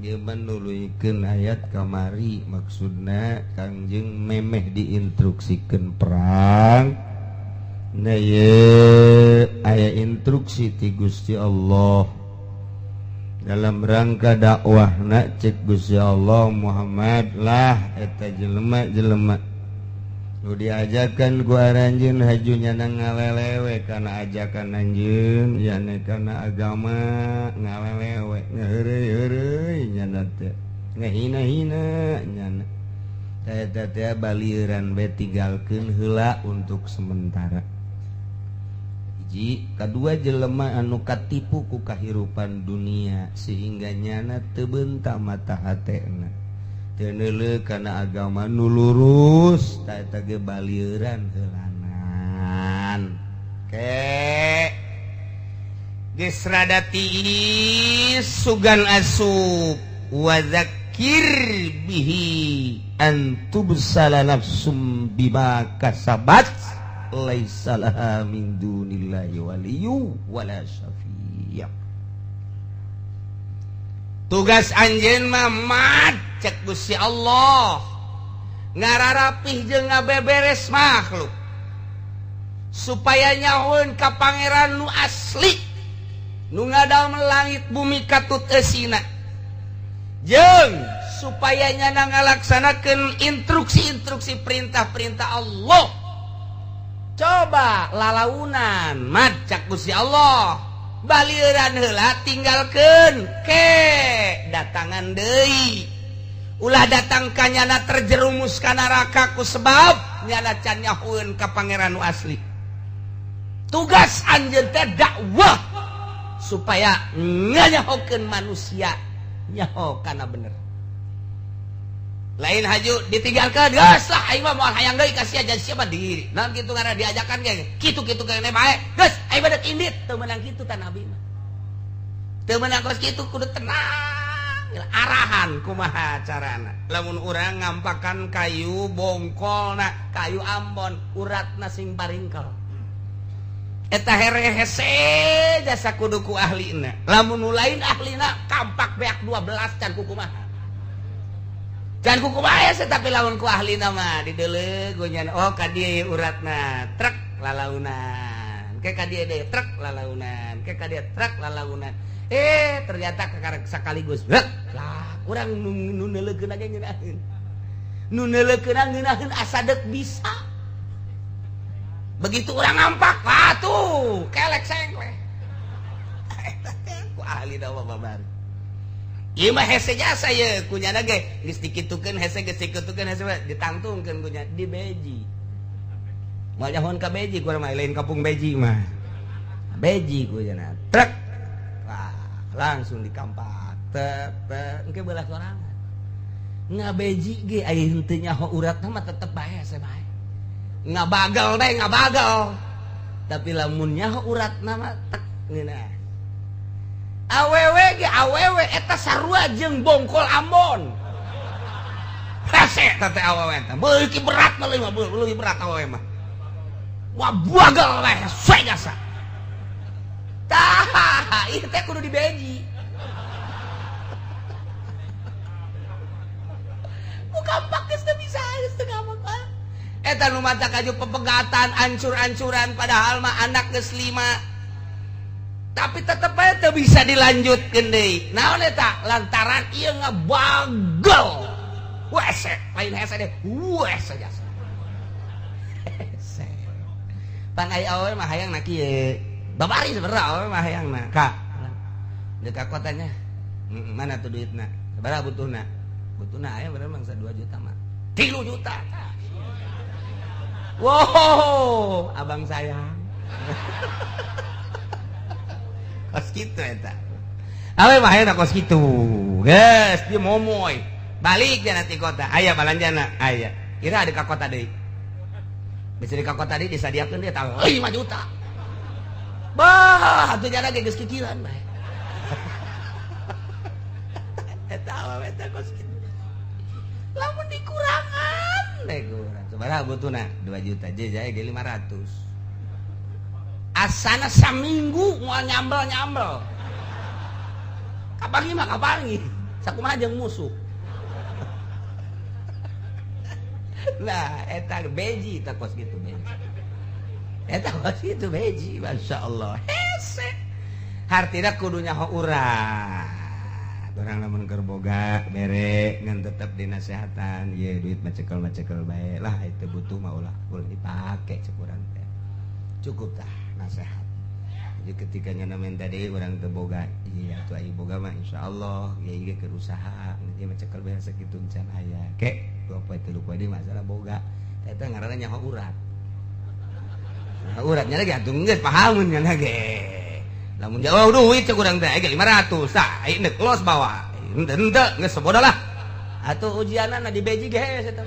Ieu mah nuluykeun ayat kamari, maksudna Kangjeng memeh diinstruksikeun perang. Nah, ieu aya instruksi ti Gusti Allah dalam rangka dakwahna. Cek Gusti Allah, Muhammad lah eta jelema-jelema nu diajakan ku aranjeun haju nyana ngalelewe kana ajakan anjeun, yane kana agama ngalelewe, ngaheureuy-heureuy nyana teh, ngahina-hina nyana. Eta teh balieuran bae, tinggalkeun heula untuk sementara. Hiji, kadua, jelema anu katipu ku kahirupan dunia sehingga nyana teu beunta mata hatena, teu neuleuh kana agama nu lurus, ta eta ge balieuran heulanan. Ke geus rada tiis sugan asup wa dzakir bihi an tubsala nafsum bima kasabat laisa laha min dunillahi waliyyu wala syafi'. Tugas anjeun mah mat, cek Gusti Allah, ngararapih jeung ngabeberes makhluk supaya nyahoeun ka pangeran nu asli, nu ngadamel langit bumi katut eusina, jeung supaya nyana ngalaksanakeun instruksi-instruksi perintah-perintah Allah. Coba lalaunan mat, cak Gusti Allah, balieuran heula, tinggalkeun, ke datangan deui, ulah datang ka nyana terjerumus ka neraka ku sebab nyana can nyahoeun ka pangeran nu asli. Tugas anjeun teh dakwah supaya nganyahokeun manusia nyaho kana bener, lain haju ditinggalkan, geus lah, aing mah moal hayang deui ka sia, jadi siapa diri. Nah, kitu ngaranna diajakan ge kitu kitu kene bae, geus aing mah dek indit. Teu meunang kitu tah, nabi mah teu meunang kos kitu, kudu tenang, arahan kumaha carana. Lamun urang ngampakan kayu bongkolna, kayu ambon uratna sing paringkel eta here hese jasa, kudu ku ahlina. Lamun nu lain ahlina, kampak beak 12 can kukumaha, can kukumaha hese. Tapi lamun ku ahlina mah dideuleu nya, oh, ka dieu uratna, trek lalaunan, ke ka dieu deui, trek lalaunan, ke ka dieu, trek lalaunan. Eh, ternyata kakarek sakaligus brek lah. Urang nu neuleukeun ge ngeunaheun, nu neuleukeun ngeunaheun, asa deuk bisa. Begitu urang ngampak, wah tuh kelek sengkleh. Eta teh ku ahli da babari. Ieu mah hese jasa ye kunyana ge geus dikitukeun hese, geus dikitukeun hese, ditangtungkeun kunya di beji. Moal nyahoan ka beji ku mah, lain kampung beji mah. Beji kunyana. Trek. Wah, langsung dikampak. Tep, tep, engke belah sorangan. Ngabeji ge aya henteu nyaho uratna mah tetep bae hese bae. Ngabagal deh, ngabagal. Tapi lamun nyaho uratna mah tek ngeunah. Awewe ge awewe eta sarua jeung bongkol Ambon. Hese eta teh awewe teh. Beuki berat mah, leuwih berat awewe mah. Wah, bagal we hese jasa. Tah, ieu teh kudu dibeji. Bukan geus teu bisa, geus teu ngapa. Eta nu mata kaju pepegatan, ancur-ancuran, padahal mah anak geus lima. Tapi tetep aja teu bisa dilanjutkeun deui. Naon eta? Lantaran ieu ngebagel. Wese, lain hese deh. Wese jasa. Hese. Pan aya awewe mah hayang na kieu. Babari sebenarnya awewe mah hayang na. Ka. Deuk ka kotanya. Mana tuh duitna? Sabaraha butuhna? Butuhna aya bener mangsa 2 juta mah. 3 juta. Wow, abang sayang. Kos kitu eta. Awe mah hayang kos kitu. Geus, dia momoy. Balik dia nanti kota. Aya balanjana, aya. Kira ada ka kota deui. Bisa di ka kota deui disadiakeun dia tah 5 juta. Bah, atuh jana ge geus kikiran bae. Eta awewe eta kos kitu. Lamun dikurangan, deh kurang. Sabaraha butuhna? 2 juta, je jae ge 500. Asana saminggu moal nyambel-nyambel. Kapangi mah kapangi. Sakumaha jeung musuh. Nah, eta beji tah kos kitu beji. Eta kos kitu beji, masyaallah. Hese. Hartina kudu nyaho urang. Urang lamun keur boga bere ngan tetep dinasehatan, ieu duit mah cekel-cekel bae lah itu butuh mah ulah ulah dipake cek urang teh. Cukup tah nasehat. Jadi ketika nyana minta deui urang teu boga, iya atuh aya boga mah insyaallah ieu ge keur usaha, ieu mah cekel bae sakitu can aya. Ke 2 poe 3 poe deui masalah boga. Eta ngaranna nyaho urat. Nah, uratnya lagi atuh geus pahamun nya ge. Lamun jauh duit cek urang teh 500 tah aing deuk los bawa. Henteu henteu geus sebodoh lah. Atuh ujianana di beji ge hese eta.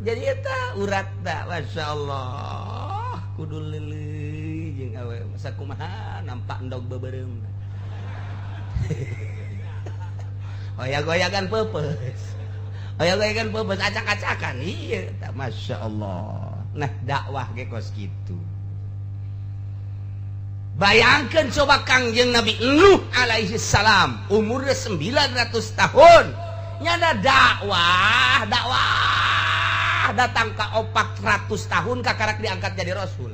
Jadi eta urat da masyaallah kudu leuleuy jeung awe sakumaha nampak endog beubeurem. Goyag-goyagan peupeus. Goyag-goyagan peupeus acak-acakan ieu eta masyaallah. Nah dakwah ge kos kitu. Bayangkan coba Kangjeng Nabi Nuh alaihi salam umurnya 900 tahun nyana dakwah dakwah datang ke 400 tahun kakarak diangkat jadi rasul.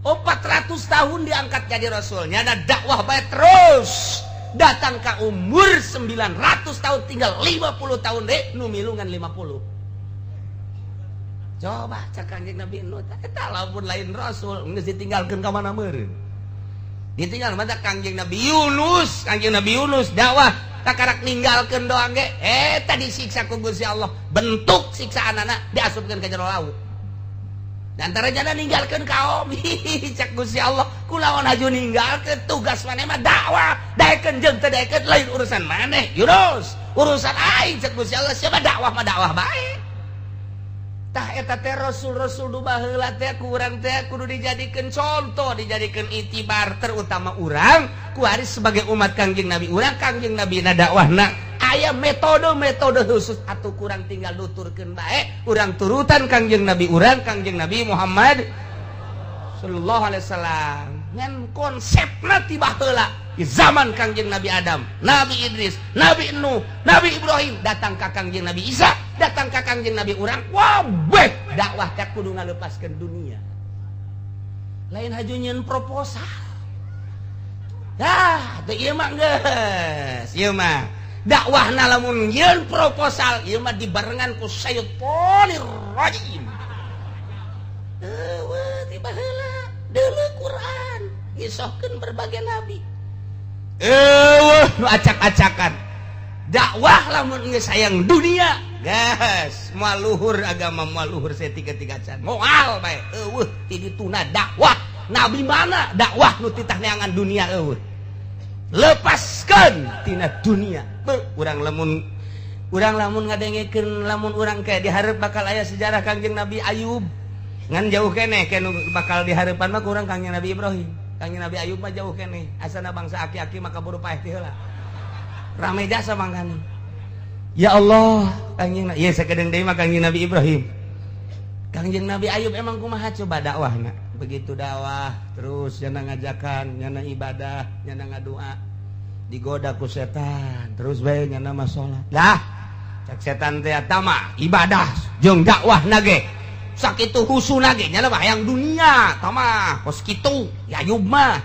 400 tahun diangkat jadi rasul nyana dakwah bae terus datang ke umur 900 tahun tinggal 50 tahun deh nu milungan 50. Coba cek Kangjeng Nabi Nuh eta lamun lain rasul geus ditinggalkeun ka mana meureun. Ditinggal mata Kangjeng Nabi Yunus, Kangjeng Nabi Yunus dakwah kakarak ninggalkeun doang ge eta disiksa ku Gusti Allah. Bentuk siksaanana diasupkeun ka jero laut. Di antara jana ninggalkeun kaum cek Gusti Allah kulawan haju ninggalkeun tugas maneh mah dakwah daekeun jeung teu daekeun lain urusan maneh Yunus, urusan aing cek Gusti Allah siapa dakwah mah dakwah bae. Tah eta teh rasul-rasul nu baheula teh ku urang teh kudu dijadikeun contoh, dijadikeun itibar terutama urang ku ari sebagai umat Kangjeng Nabi urang Kangjeng Nabi na dakwahna aya metode-metode khusus atuh kurang tinggal nuturkeun bae urang turutan Kangjeng Nabi urang Kangjeng Nabi Muhammad sallallahu alaihi wasallam ngan konsepna ti baheula di zaman Kangjeng Nabi Adam, Nabi Idris, Nabi Nuh, Nabi Ibrahim datang ka Kangjeng Nabi Isa, datang ka Kangjeng Nabi urang wabeh dakwah teh kudu ngalepaskeun dunia. Lain haju nyeun proposal. Dah, teu ieu mah geus, ieu mah dakwahna lamun nyeun proposal ieu mah dibarengan ku syaitonir rajim. Eueuh ti baheula deuleu Quran ngisohkeun berbagai nabi. Eueuh nu acak-acakan. Dakwah lamun geus sayang dunia, geus moal luhur agama moal luhur setiga-tiga can. Moal bae eueuh ti dituna dakwah. Nabi mana dakwah nu titah neangan dunia eueuh. Lepaskeun tina dunia. Beuh urang lamun ngadengekeun lamun urang kayak dihareup bakal aya sejarah Kangjeng Nabi Ayub. Ngan jauh keneh ke bakal dihareupan mah kurang Kangjeng Nabi Ibrahim. Kangjeng Nabi Ayub mah jauh keneh. Asana bangsa aki-aki maka buru paeh ti heula. Rame jasa mangkana. Ya Allah, Kangjeng ieu sakedeung deui mah Kangjeng Nabi Ibrahim. Kangjeng Nabi Ayub emang kumaha coba dakwahna? Begitu dakwah terus nyana ngajakan, nyana ibadah, nyana ngadua. Digoda ku setan, terus bae nyana mah salat. Lah, cek setan teh tama ibadah jeung dakwahna ge. Sakitu husuna ge nyana mah hayang dunia, tama kos kitu ya Ayub mah.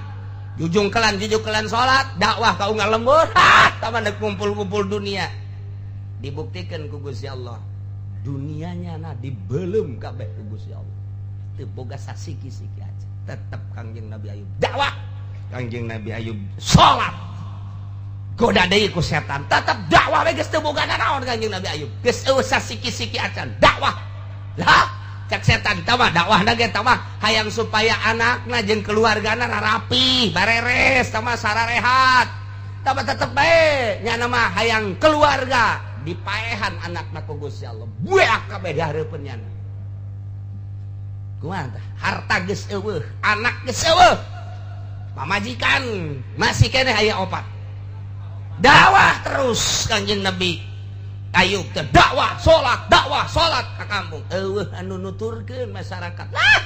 Jujung kelan salat, dakwah ka unggal lembur, ha tama deuk kumpul-kumpul dunia. Dibuktikan ku Gusti Allah. Dunianya na dibelum kabeh ku Gusti Allah. Teu boga sasiki-siki aja. Tetep Kangjeng Nabi Ayub dakwah, Kangjeng Nabi Ayub salat. Goda deui ku setan, tetep dakwah we geus teu boga nanaon Kangjeng Nabi Ayub. Geus eueuh sasiki-siki acan dakwah. Lah, cek setan tama dakwahna ge tama hayang supaya anakna jeung keluargana rarapi, bareres, tama sararehat. Tama tetep bae nyana mah hayang keluarga dipaehan anakna ku Gusti Allah. Bueak kabeh dihareupeun nyana. Kumaha tah? Harta geus eueuh, anak geus eueuh. Pamajikan masih keneh aya opat. Dakwah terus Kangjeng Nabi Ayub teh dakwah salat ka kampung. Eueuh anu nuturkeun masyarakat. Lah,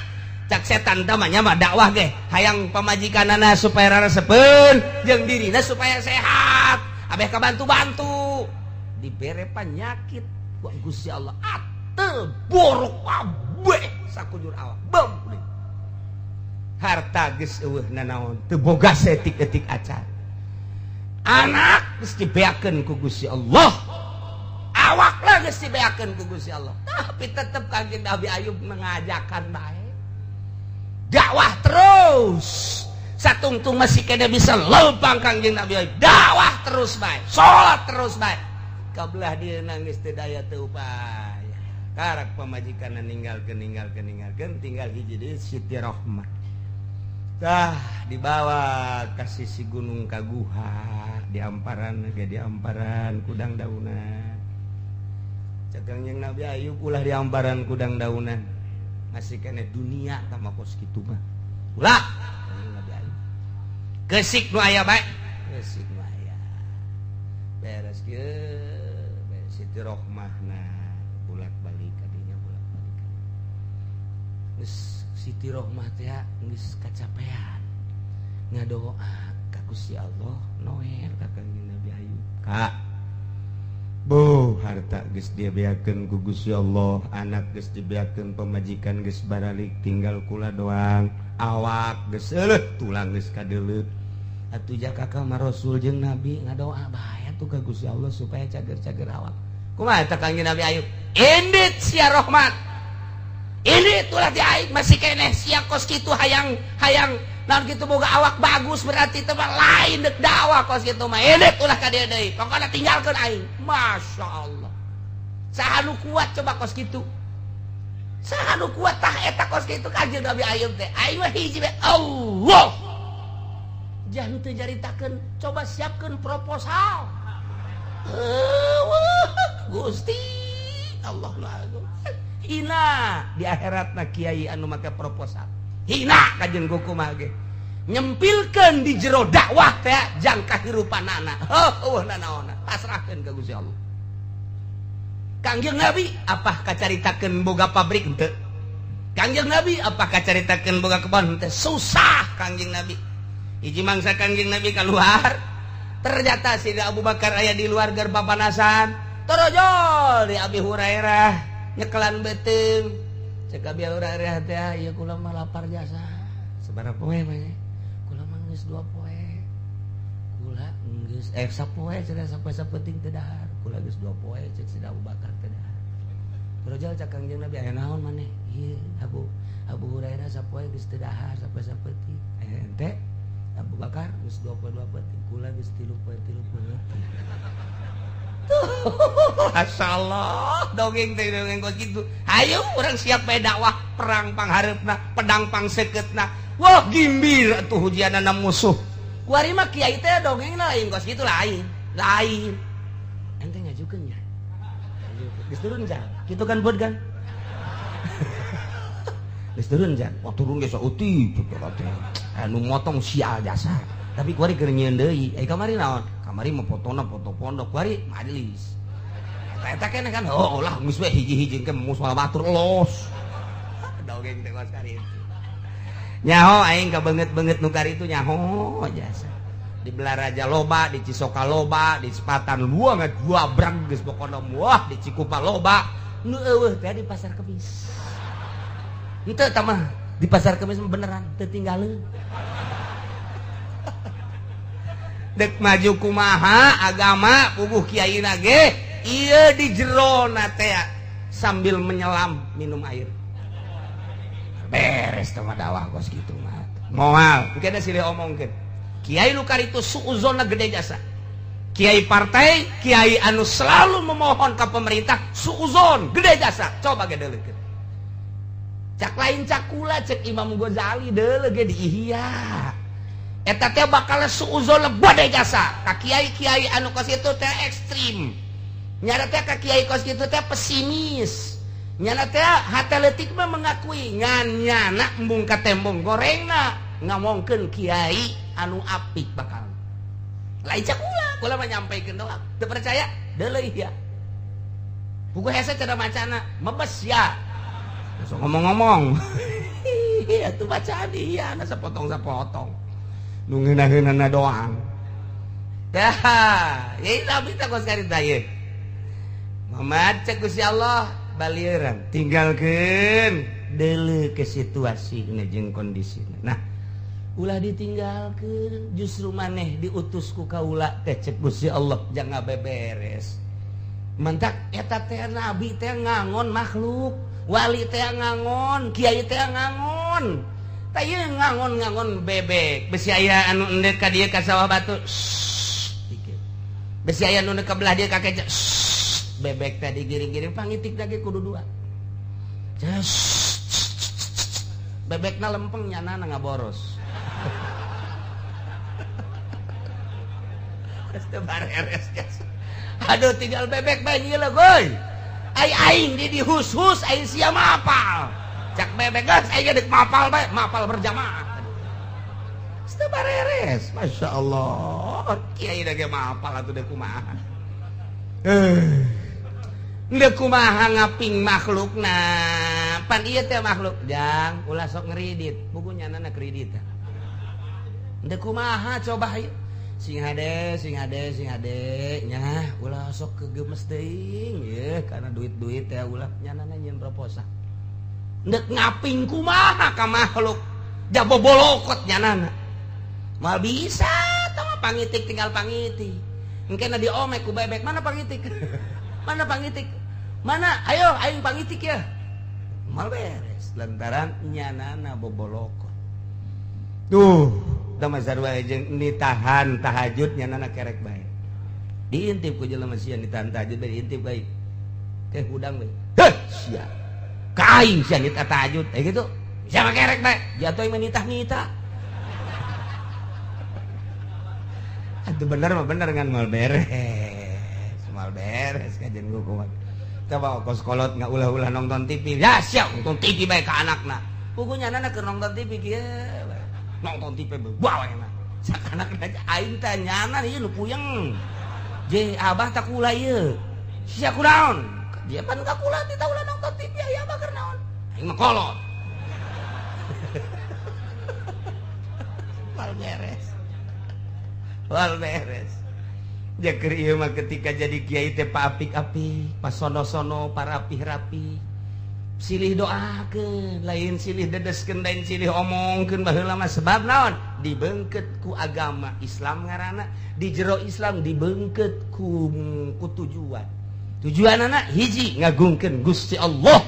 Cak setan teh mah nya mah dakwah ge hayang pamajikanana supaya raresepeun jeung dirina supaya sehat. Abeh kabantu-bantu dibere penyakit ku Gusti Allah atel borok kabeh sakujur awak. Bem. Harta geus eueuh nanaon teu boga setik-etik acan. Anak geus dibeakeun ku Gusti Allah. Awak lah geus dibeakeun ku Gusti Allah. Tapi tetep Kangjeng Nabi Ayub mengajakan bae. Dakwah terus. Satungtung masih kena bisa lempang Kangjeng Nabi Ayub. Dakwah terus bae, salat terus bae. Kabelah dia nangis teu daya teu upaya. Karak pamajikan ninggalkeun ninggalkeun ninggalkeun tinggal hiji deui Siti Rohmah. Tah dibawa ka sisi gunung ka guha di amparan ge di amparan kudang daunan. Cek Kangjeng Nabi Ayub ulah di amparan kudang daunan. Masih kene dunia tama kos kitu mah. Ulah Kangjeng Nabi Ayub. Gesik nu aya bae. Gesik nu aya. Beres kieu beres Siti Rohmahna bolak-balik kadinya bolak-balik. Geus Siti Rohmah teh geus kacapean ngadoa ka Gusti Allah noel ka Kangjeng Nabi Ayub. Ka boh harta geus dibeakeun ku Gusti Allah, anak geus dibeakeun, pamajikan geus baralik tinggal kula doang, awak geus eueuh tulang geus kadeuleut. Atuh jaka ka Rasul jeung Nabi ngadoa bae atuh ka Gusti Allah supaya cager-cager awak. Kumaha eta Kangjeng Nabi Ayub? Indit sia Rohmat. Ini itulah di aing masih keneh sia kos kitu hayang hayang naon kitu boga awak bagus berarti teh mah lain deuk dakwah kos kitu mah. Ini ulah ka dieu deui. Pokona tinggalkeun aing. Masya Allah. Saha nu kuat coba kos kitu? Saha nu kuat tah eta kos kitu Kangjeng Nabi Ayub teh? Aing mah hiji we Allah. Jah nu teu nyaritakeun, coba siapkeun proposal. Gusti Allah lagu. Hina di akhiratna kiai anu make proposal. Hina kajeun kumaha ge. Nyempilkeun di jero dakwah teh jang kahirupanana. Heuh nanaonna pasrahkeun ka Gusti Allah. Kangjeng Nabi apa kacaritakeun boga pabrik henteu? Kangjeng Nabi apa kacaritakeun boga kebon henteu? Susah Kangjeng Nabi. Hiji mangsa Kangjeng Nabi keluar, ternyata Sidina Abu Bakar aya di luar keur papanasan. Torojol di Abi Hurairah nyekelan beuteung. Cek Abi Hurairah teh, ieu kula mah lapar jasa. Sabaraha poe mah? Kula mah geus 2 poe. Kula geus sapoe cenah sapoe sapenting teu dahar. Kula geus 2 poe cek Sidina Abu Bakar teu dahar. Torojol cek Kangjeng Nabi aya naon maneh? Ieu Abu Hurairah sapoe geus teu dahar sapoe sapenting. Aya ente Abu Bakar geus 2 poe 2 penting, kula geus 3 poe 3 penting. Masyaallah, dongeng teh dongeng kos kitu. Hayu urang siap bae dakwah perang panghareupna, pedang pangsekeutna. Wah, gimbir atuh hujianana musuh. Kuari mah kiai teh dongengna lain kos kitu lain. Lain. Ente ngajukeun nya. Geus turun jan. Kitu kan buat kan? Geus turun jan. Wah turun geus sautik kitu teh. Anu motong sial jasa. Tapi kuari keur nyieun deui. Eh kamari naon? Kamari mah potona foto pondok, kuari majelis. Eta keneh kan oh lah geus we hiji-hiji ke musuh batur los. Dongeng teh kos kari itu. Nyaho aing kabeungeut-beungeut nu kari itu nyaho jasa. Di Belaraja loba, di Cisoka loba, di Sepatan luang dua brang geus pokona wah di Cikupa loba. Nu eueuh teh di Pasar Kemis. Henteu tah mah di Pasar Kemis beneran teu tinggaleun. Dek maju kumaha agama puguh kiai ge ieu di jerona teh sambil menyelam minum air. Beres teh mah dakwah kos kitu mah. Moal, engke da silih omongkeun. Kiai nu karitu suuzonna gede jasa. Kiai partai, kiai anu selalu memohon ka pemerintah suuzon gede jasa. Coba ge deuleukeun. Cak lain cakula cek Imam Ghazali deuleu ge di Ihya. Eta teh bakal suuzon gede jasa. Ka kiai-kiai anu kos kitu teh ekstrim. Nyana teh ka kiai kos kitu teh pesimis. Nyana teh hate leutik mah mengakui ngan nyana embung ka tembong gorengna ngomongkeun kiai anu apik bakal. Lain cakula, kula mah nyampaikeun doang. Teu percaya? Deuleu ya. Buku hese cara macana, mebes ya. Langsung ngomong-ngomong. TV atuh bacaan iya na sapotong-sapotong. Nu ngeunah-ngeunahna doang. Dah, ieu nabi teh kos karita ieu. Muhammad cek Gusti Allah balieuran tinggalkeun deuleu ke situasina jeung kondisina. Nah, ulah ditinggalkeun justru maneh diutus ku kaula teh cek Gusti Allah jangan beberes. Mantak eta teh nabi teh ngangon makhluk, wali teh ngangon, kiai teh ngangon. Tah ieu ngangon-ngangon bebek, besi aya anu endek ka dieu ka sawah batu. Besi aya nu ka belah dieu ka keca. Bebek tadi giring-giring pangitik lagi kudu dua. Bebekna lempeng nyanana ngaboros. Aduh tinggal bebek bae nyieun goy. Ai aing di dihus-hus aing sia mapal. Cak bebek geus aing deuk mapal bae, mapal berjamaah. Teu bareres, masyaallah. Kiai da ge mapal atuh deuk kumaha. Deuk kumaha ngaping makhlukna. Pan ieu teh makhluk jang ulah sok ngeridit, buku nyanana kredit. Deuk kumaha coba ieu. Sing hade, sing hade, sing hade nya ulah sok kegemes teuing ye karena duit-duit teh ulah nyanana nyieun proposal. Deuk ngaping kumaha ka makhluk jabobolokot nyanana. Mal bisa tah mah pangitik tinggal pangitik. Engkena diomek ku bebek, mana pangitik? Mana pangitik? Mana? Ayo aing pangitik ya. Mal beres lantaran nyanana bobolokot. Tuh, da mazarwa jeung ditahan tahajud nyanana kerek bae. Diintip ku jelema sia ditahan tahajud bae diintip bae. Teh hudang bae. Heh, sia. Ka aing sia nitah tahajud. Eh gitu. Sia mah kerek bae. Jatuh mah nitah-nitah. Itu bener mah bener kan mal beres. Mal beres kajian gua kumaha. Coba kos kolot nggak ulah-ulah nonton TV. Ya siap nonton TV bae ka anakna. Pugunya anakna keur nonton TV kieu. Nonton TV bawa enak. Sakanakna aing teh nyana ieu nu puyeng. Je abah tak kula ieu. Sia kunaon? Dia pan ka kula teh ulah nonton TV aya abah keur naon? Aing mah kolot. Mal beres. Wal beres. Jaker ieu mah ketika jadi kiai teh paapik-apik, pasono-sono, parapih-rapi. Silih doakeun, lain silih dedeskeun, lain silih omongkeun baheula mah sebab naon? Dibeungkeut ku agama Islam ngaranna, di jero Islam dibeungkeut ku tujuan. Tujuanana hiji ngagungkeun Gusti Allah.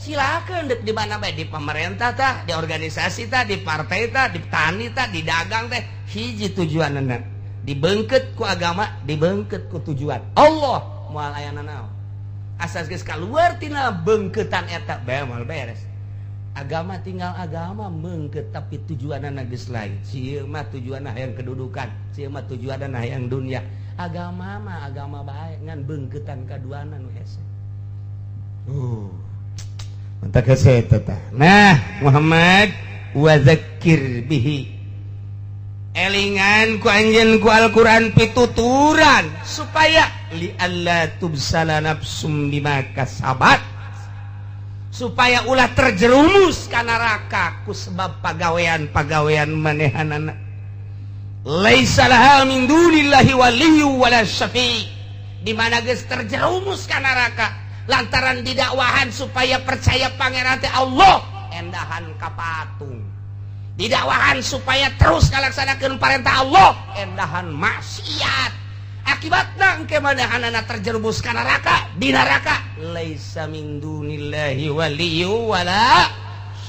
Silakeun deuk di mana bae, di pemerintah tah, di organisasi tah, di partai tah, di tani tah, di dagang teh, hiji tujuanana. Dibeungkeut ku agama, dibeungkeut ku tujuan Allah moal aya nanaon. Asas geus kaluar tina beungkeutan eta bae moal beres. Agama tinggal agama meungkeut tapi tujuanana geus lain. Sieun mah tujuanna hayang kedudukan, sieun mah tujuanna hayang dunia. Agama mah agama bae ngan beungkeutan kaduana nu hese. Mantap hese eta tah. Nah, Muhammad wa zakkir bihi. Elingan ku anjeun ku Al-Qur'an pituturan supaya li alla tubsala nafsum bima kasabat, supaya ulah terjerumus ka neraka ku sebab pagawean-pagawean manehanana. Laisa laha min dunillahi waliyyu wala syafi'. Di mana geus terjerumus ka neraka lantaran didakwahan supaya percaya pangeran teh Allah endahan ka patung. Didakwahan supaya terus ngalaksanakeun perintah Allah endahan maksiat. Akibatna engke manahanana terjerumus ka neraka, di neraka laisa min dunillahi waliyyu wala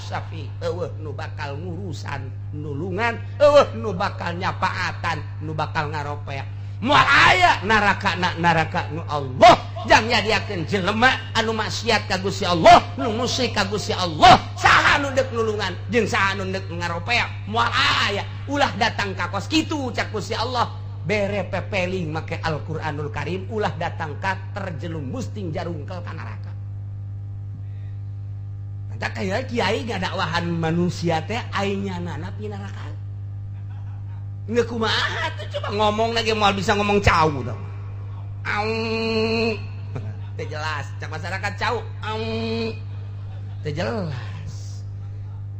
syafi'. Eueuh nu bakal ngurusan nulungan, eueuh nu bakal nyapaatan, nu bakal ngaropeak. Moal aya neraka na neraka nu Allah. Jang nyadiakeun jelema anu maksiat ka Gusti Allah, nu musyrik ka Gusti Allah, saha nu deuk nulungan jeung saha nu deuk ngaropeak, moal aya. Ulah datang ka kos kitu cak Gusti Allah, bere pepeling make Al-Qur'anul Karim, ulah datang ka terjerumus ting jarungkel ka neraka. Tah kaya kiai ngadakwahan manusia teh ai nyanana pinaraka. Nggak kumaha tuh coba ngomong lagi moal bisa ngomong cau tau. Aung. Teu jelas, cak masyarakat cau. Aung. Teu jelas.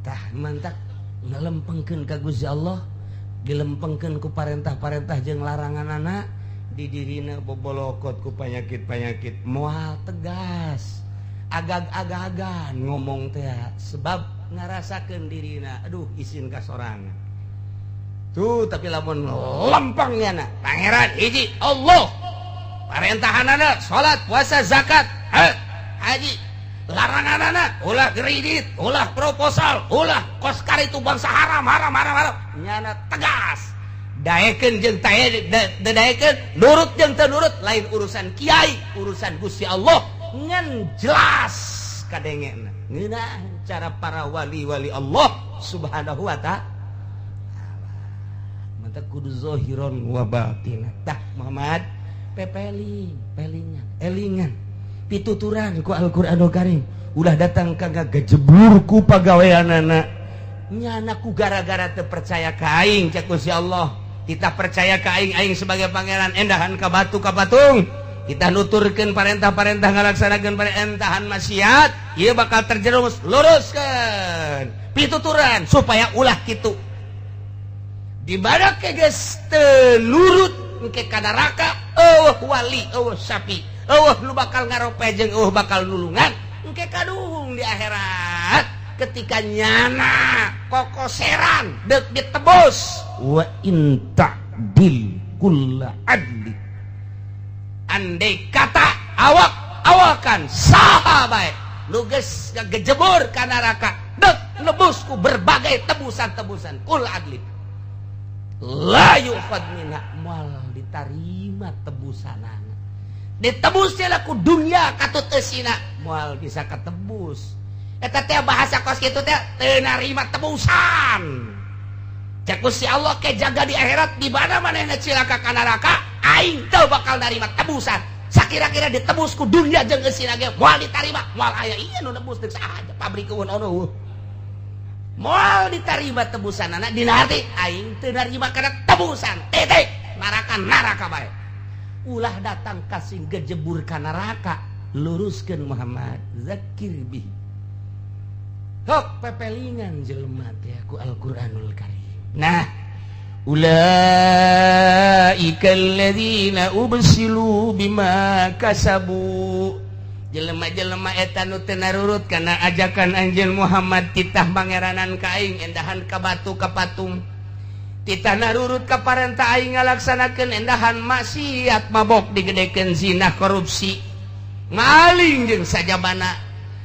Tah mantak ngelempengkeun ka Gusti Allah, dilempengkeun ku parentah-parentah jeung laranganana, di dirina bobolokot ku panyakit-panyakit, moal tegas, agag-agagan ngomong teh sebab ngarasakeun dirina aduh isin ka sorangan. Tuh, tapi lamun lempeng nyana pangeran hiji Allah, parentahanana salat, puasa, zakat, haji, laranganana ulah kredit, ulah proposal, ulah koskar itu bangsa haram haram haram haram, nyana tegas daekeun jeung daekeun, nurut jeung teu nurut lain urusan kiai, urusan Gusti Allah, ngan jelas kadengena ngeunah cara para wali-wali Allah Subhanahu wa ta'ala. Mantap kudu zahiron wa batin. Tah Muhammad pepeling pelingan elingan pituturan ku Al-Qur'anul Karim, ulah datang ka ngagejebur ku pagaweanana nyana ku gara-gara teu percaya ka aing. Cek Gusti Allah, kita percaya ka aing, aing sebagai pangeran, endahan ka batu ka patung, kita nuturkeun parentah-parentah, ngalaksanakeun parentahan maksiat, ieu bakal terjerumus. Luruskeun pituturan supaya ulah kitu. Di mana ke geus teu nurut engke ka neraka, eueuh wali, eueuh sapi, eueuh nu bakal ngarope jeung eueuh bakal nulungan engke kadung di akhirat ketika nyana kokoseran deuk ditebus. Wa in ta'dil kulla adli, andai kata awak awakan saha bae nu geus ngagejebur ka neraka deuk nebus ku berbagai tebusan-tebusan, kul adli la yukhad minha, moal ditarima tebusanana. Ditebus ku dunia katut eusina moal bisa ketebus. Eta teh bahasa kos kitu teh teu narima tebusan. Cek Gusti Allah ke jaga di akhirat di mana manehna cilaka ka neraka, aing teu bakal narima tebusan. Sakira-kira ditebus ku dunia jeung eusina ge moal ditarima, moal aya ieu nu nebus deuk saha pabrik eueun ono. Moal ditarima tebusanana, dina arti aing teu narima kana tebusan. Titik. Neraka neraka bae. Ulah datang kasing gejebur ka neraka, luruskeun Muhammad, zakir bihi. Hok pepelingan jelema teh ku Al-Qur'anul Karim. Nah, ulaika alladzina ubsilu bima kasabu, jelema-jelema eta nu teu narurut kana ajakan anjeun Muhammad, titah mangeranan ka aing endahan ka batu ka patung, titah narurut ka parentah aing ngalaksanakeun endahan maksiat, mabok digedekeun, zina, korupsi, maling jeung sajabana.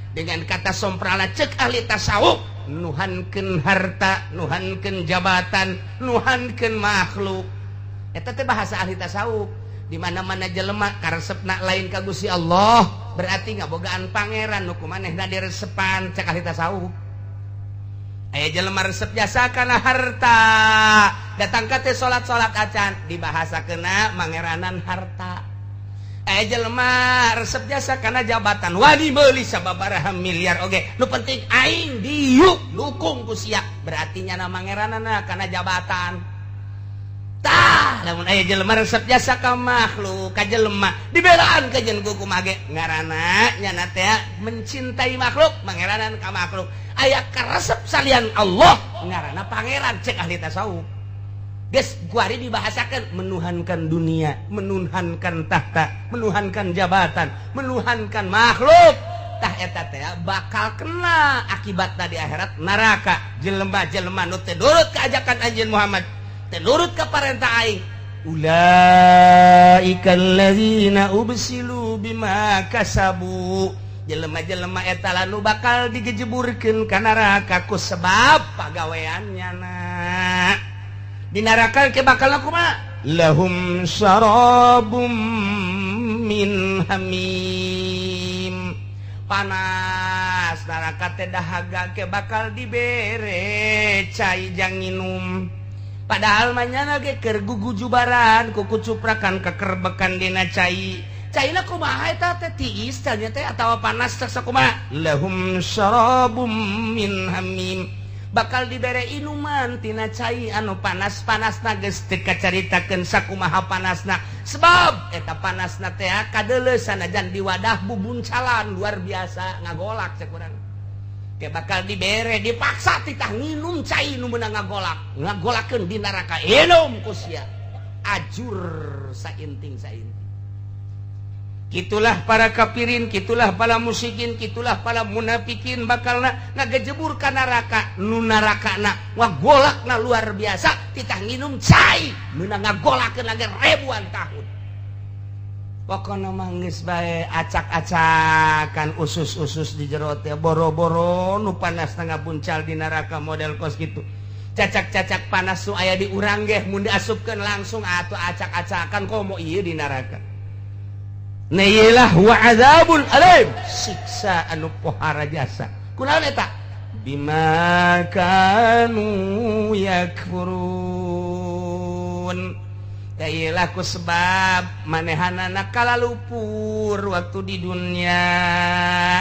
Dengan kata somprala cek ahli tasawuf, nuhankeun harta, nuhankeun jabatan, nuhankeun makhluk. Eta teh bahasa ahli tasawuf. Di mana-mana jelema karesepna lain ka Gusti Allah, berarti ngabogaan pangeran nu ku manehna diresepan, cek ahli tasawuf. Aya jelema resep jasa kana harta, datang ka teh salat-salat acan, dibahasakeunna mangeranan harta. Aya jelema resep jasa kana jabatan, wani meuli sababaraha miliar oge, nu penting aing diuk dukung ku sia, berarti nyana mangeranana kana jabatan. Tah lamun aya jelema resep jasa ka makhluk, ka jelema dibelaan ka jeung kumaha ge ngaranna nyana teh mencintai makhluk, mangeranan ka makhluk. Aya karesep salian Allah ngaranna pangeran, cek ahli tasawuf. Geus kuari dibahasakeun menuhankan dunia, menuhankan tahta, menuhankan jabatan, menuhankan makhluk. Tah eta teh bakal kena akibatna di akhirat neraka. Jelema-jelema nu teu nurut ka ajakan anjeun Muhammad, teu nurut ka parentah aing, ulaika alladzina ubsilu bima kasabu, jelema-jelema eta nu bakal digejeburkeun ka neraka ku sebab pagaweannya. Na di neraka ke bakal kumaha? Lahum syarabum min hamim, panas neraka teh dahaga ke bakal dibere cai jang nginum. Padahal manyana ge keur gugujubaran kuku cuprakan kekerbekan dina cai. Caina kumaha eta teh, tiis tanya teh atawa panas teh sakumaha? Lahum syarabum min hamim, bakal dibere inuman tina cai anu panas-panasna geus teu kacaritakeun sakumaha panasna, sebab eta panasna teh kadeuleu sanajan di wadah bubuncalan luar biasa ngagolak cek urang. Ke bakal dibere dipaksa titah nginum cai nu meunang ngagolak, ngagolakeun di neraka inum ku sia. Ajur sainting sainting. Kitulah para kafirin, kitulah para musyrikin, kitulah para munafikin bakalna ngagejebur ka neraka, nu narakana ngagolakna luar biasa, titah nginum cai meunang ngagolakeun lagi ribuan tahun. Pokona mah geus bae acak-acakan usus-usus di jero teh boro-boro nu panas tengah puncal di neraka model kos kitu. Cacak-cacak panas nu aya di urang ge mun diasupkeun langsung atuh acak-acakan komo ieu di neraka. Nailah wa azabun alim, siksa anu pohara jasa. Kunaon eta? Bima kanu yakfurun. Tailah ku sebab manehanana kalalupur waktu di dunia.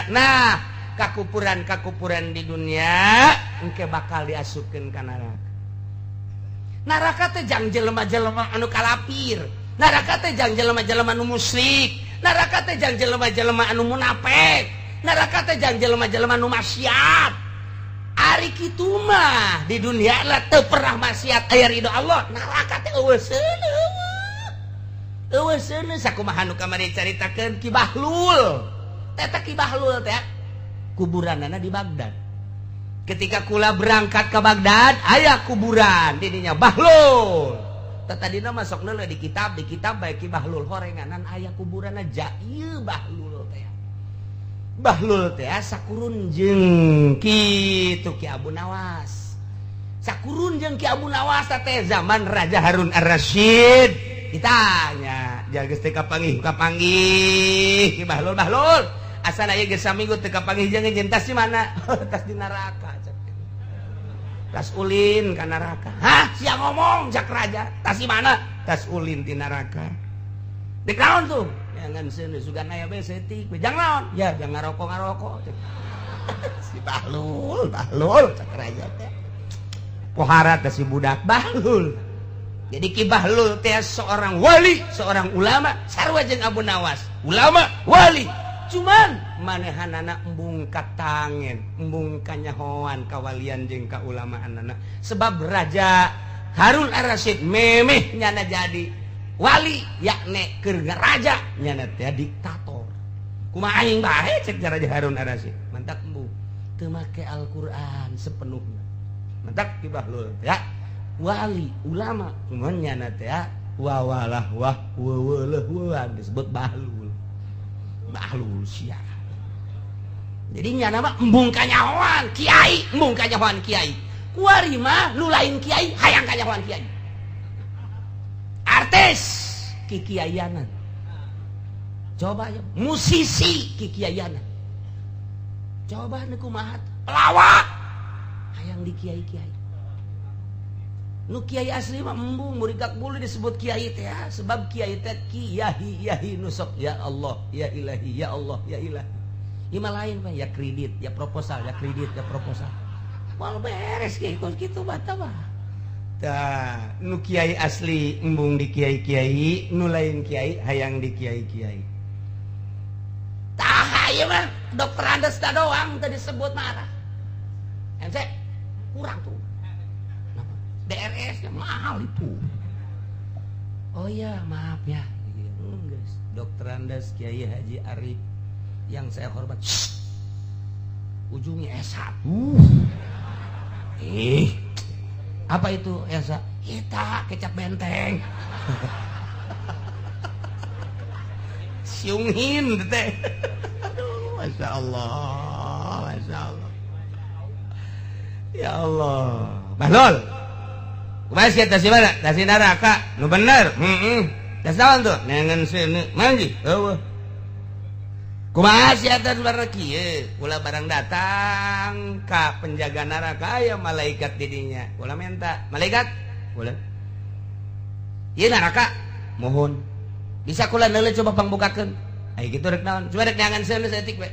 Nah, kakupuran-kakupuran di dunia engke bakal diasupkeun ka neraka. Neraka teh jang jelema-jelema anu kalapir. Neraka teh jang jelema-jelema anu musyrik. Neraka teh jang jelema-jelema anu munafik. Neraka teh jang jelema-jelema anu maksiat. Ari kitu mah di dunia lah teu pernah maksiat aya ridho Allah. Neraka teh eueuh seuneu. Eueuh seuneu sakumaha nu kamari caritakeun Ki Bahlul. Eta Ki Bahlul teh kuburanana di Baghdad. Ketika kula berangkat ke Baghdad aya kuburan didinya Bahlul. Tadina masuk ngeuleuh di kitab bae Ki Bahlul horenganan aya kuburanna ja ieu Bahlul teh. Bahlul teh sakurun jeung kitu Ki Abu Nawas. Sakurun jeung Ki Abu Nawas teh zaman Raja Harun Ar-Rasyid. Ditanya, ja geus teu kapanggih kapanggih Ki Bahlul Bahlul. Asal aya geus saminggu teu kapanggih jeung jeung tas di mana? Tas di neraka. Tas ulin ka neraka. Hah, sia ngomong jak raja. Tas di mana? Tas ulin di neraka. Dek naon tuh? Jangan seuneu sugan aya bae setik. Jang naon? Ya, jangan ngarokok-ngarokok. Si Bahlul, Bahlul cak raja teh. Pohara teh si budak Bahlul. Jadi Ki Bahlul teh seorang wali, seorang ulama, sarua jeung Abu Nawas. Ulama, wali. Cuman manehanana embung katangen, embung kanyahoan kawalian jeung kaulamaanana. Sebab Raja Harun Ar-Rasyid memeh nyana jadi wali yakne keur raja nyana teh diktator. Kumaha aing bae cek Raja Harun Ar-Rasyid. Mantak embung teu make Al-Qur'an sepenuhnya. Mantak Ki Bahlul ya wali ulama cuman nyana teh wawalah wah weweleuh disebut Bahlul. Bahlul sia. Jadi nyana mah embung kanyahoan kiai, embung kanyahoan kiai. Kuari mah nu lain kiai hayang kanyahoan kiai. Artis kikiaianan. Coba ya, musisi kikiaianan. Coba nu kumaha pelawak hayang di kiai-kiai. Nu kiai asli mah embung murigak bulu disebut kiai teh sebab kiai teh kiai yahi nusok ya Allah ya ilahi ya Allah ya ilahi. Ieu mah lain Pak, ya kredit, ya proposal, ya kredit, ya proposal. Moal beres kiai kos kitu bata mah. Tah, nu kiai asli embung di kiai-kiai, nu lain kiai hayang di kiai-kiai. Tah ieu mah dokter Andes da doang teu disebut marah. MC kurang tuh. DRS nya mahal itu. Oh iya, maaf ya. Guys, Dokter Andes Kiai Haji Arif yang saya hormat. Shh. Ujungnya S1. Apa itu S1? Kita kecap benteng. Siungin teh. Aduh, Masya Allah, Masya Allah. Ya Allah. Bahlul. Kumaha sia tas mana? Tas neraka. Nu bener. Heeh. Tas naon tuh? Neangan seuneu. Manji. Eueuh. Kumaha sia tas barang kieu? Kula barang datang ka penjaga neraka aya malaikat di dinya. Kula minta, malaikat, kula. Ieu neraka. Mohon. Bisa kula neuleuh coba pangbukakeun. Ai kitu rek naon? Coba rek neangan seuneu saeutik we.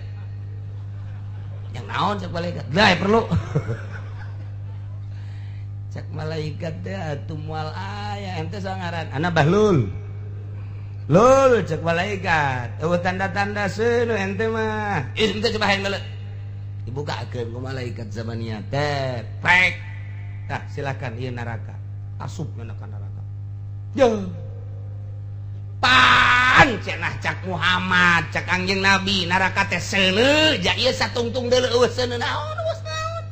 Yang naon cek malaikat? Lah perlu. Cek malaikat teh atuh moal aya ente sangaran ana Bahlul. Lul cek malaikat. Eueuh tanda-tanda seuneu ente mah. Ih ente coba hayang neuleuh. Dibukakeun ku malaikat zamaniyah teh. Prek. Tah, silakan ieu neraka. Asup ka neraka. Yo. Pan cenah cak Muhammad, cak Kangjeng Nabi, neraka teh seuneu, ja ieu satungtung deuleu eueuh seuneu naon eueuh naon.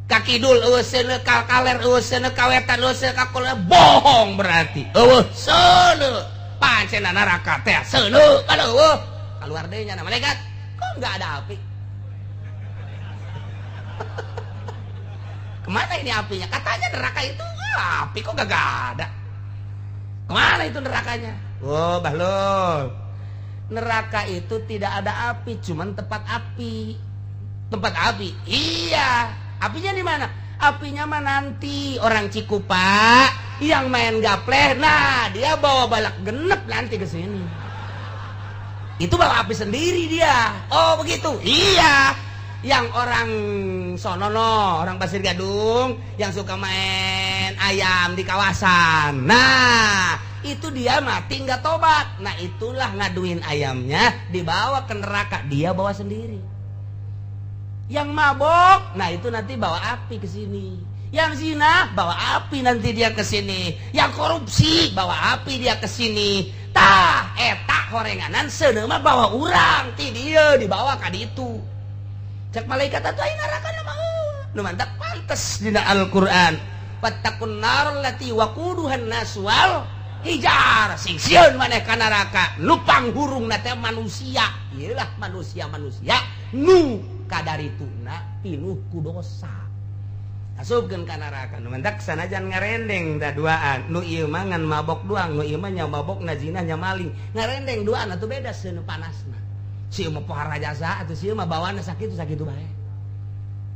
Ka kidul eueuh seuneu, ka kaler eueuh seuneu, ka wetan eueuh seuneu, ka kulon bohong berarti. Eueuh seuneu. Pan cenah neraka teh seuneu, kan eueuh. Keluar deui nya malaikat. Kok enggak ada api? Kemana ini apinya? Katanya neraka itu api kok gak ada. Kemana itu nerakanya? Oh, Bahlul. Neraka itu tidak ada api, cuman tempat api. Tempat api. Iya. Apinya di mana? Apinya mah nanti orang Cikupa yang main gapleh, nah dia bawa balak genep nanti ke sini. Itu bawa api sendiri dia. Oh, begitu. Iya. Yang orang sonono, orang Pasir Gadung yang suka main ayam di kawasan. Nah, itu dia mati nggak tobat. Nah, itulah ngaduin ayamnya dibawa ke neraka, dia bawa sendiri. Yang mabok, nah itu nanti bawa api ke sini. Yang zina bawa api nanti dia ke sini. Yang korupsi bawa api dia ke sini. Tah, eta horenganan seuneu mah bawa urang ti dieu dibawa ka ditu. Cak malaikat atuh aing neraka mah nu mantap pantes dina Al-Qur'an. Wattaqun nar allati waquduhan nas wal hijar. Sing sieun maneh ka neraka nu panghurungna teh manusia. Ieu lah manusia-manusia nu kadarituna pinuh ku dosa. Asupkeun ka neraka nu mantak sanajan ngarendeng da duaan. Nu ieu mah ngan mabok doang, nu ieu mah nya mabok na zina nya maling. Ngarendeng duaan atuh beda seuneu panasna. Si mah pohara jasa atuh si mah bawaanna sakitu-sakitu bae.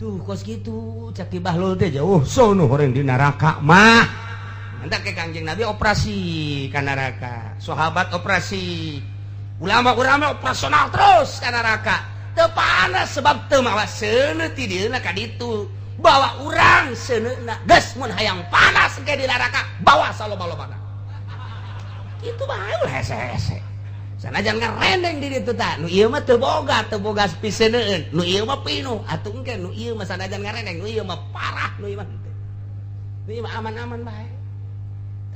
Tuh kos kitu cak Ki Bahlul teh jauh sono horeng di neraka mah. Mantak ke Kangjeng Nabi operasi ka neraka, sahabat operasi, ulama-ulama operasional terus ka neraka. Teu panas sebab teu mawa seuneu ti dieuna ka ditu. Bawa urang seuneuna geus mun hayang panas ge di neraka bawa saloba-lobana. Kitu bae ulah hese-hese. Sanajan ngarendeng di ditu tah, nu ieu mah teu boga piseuneueun, nu ieu mah pinuh, atuh engke nu ieu mah sanajan ngarendeng, nu ieu mah parah, nu ieu mah henteu. Nu ieu mah aman-aman bae.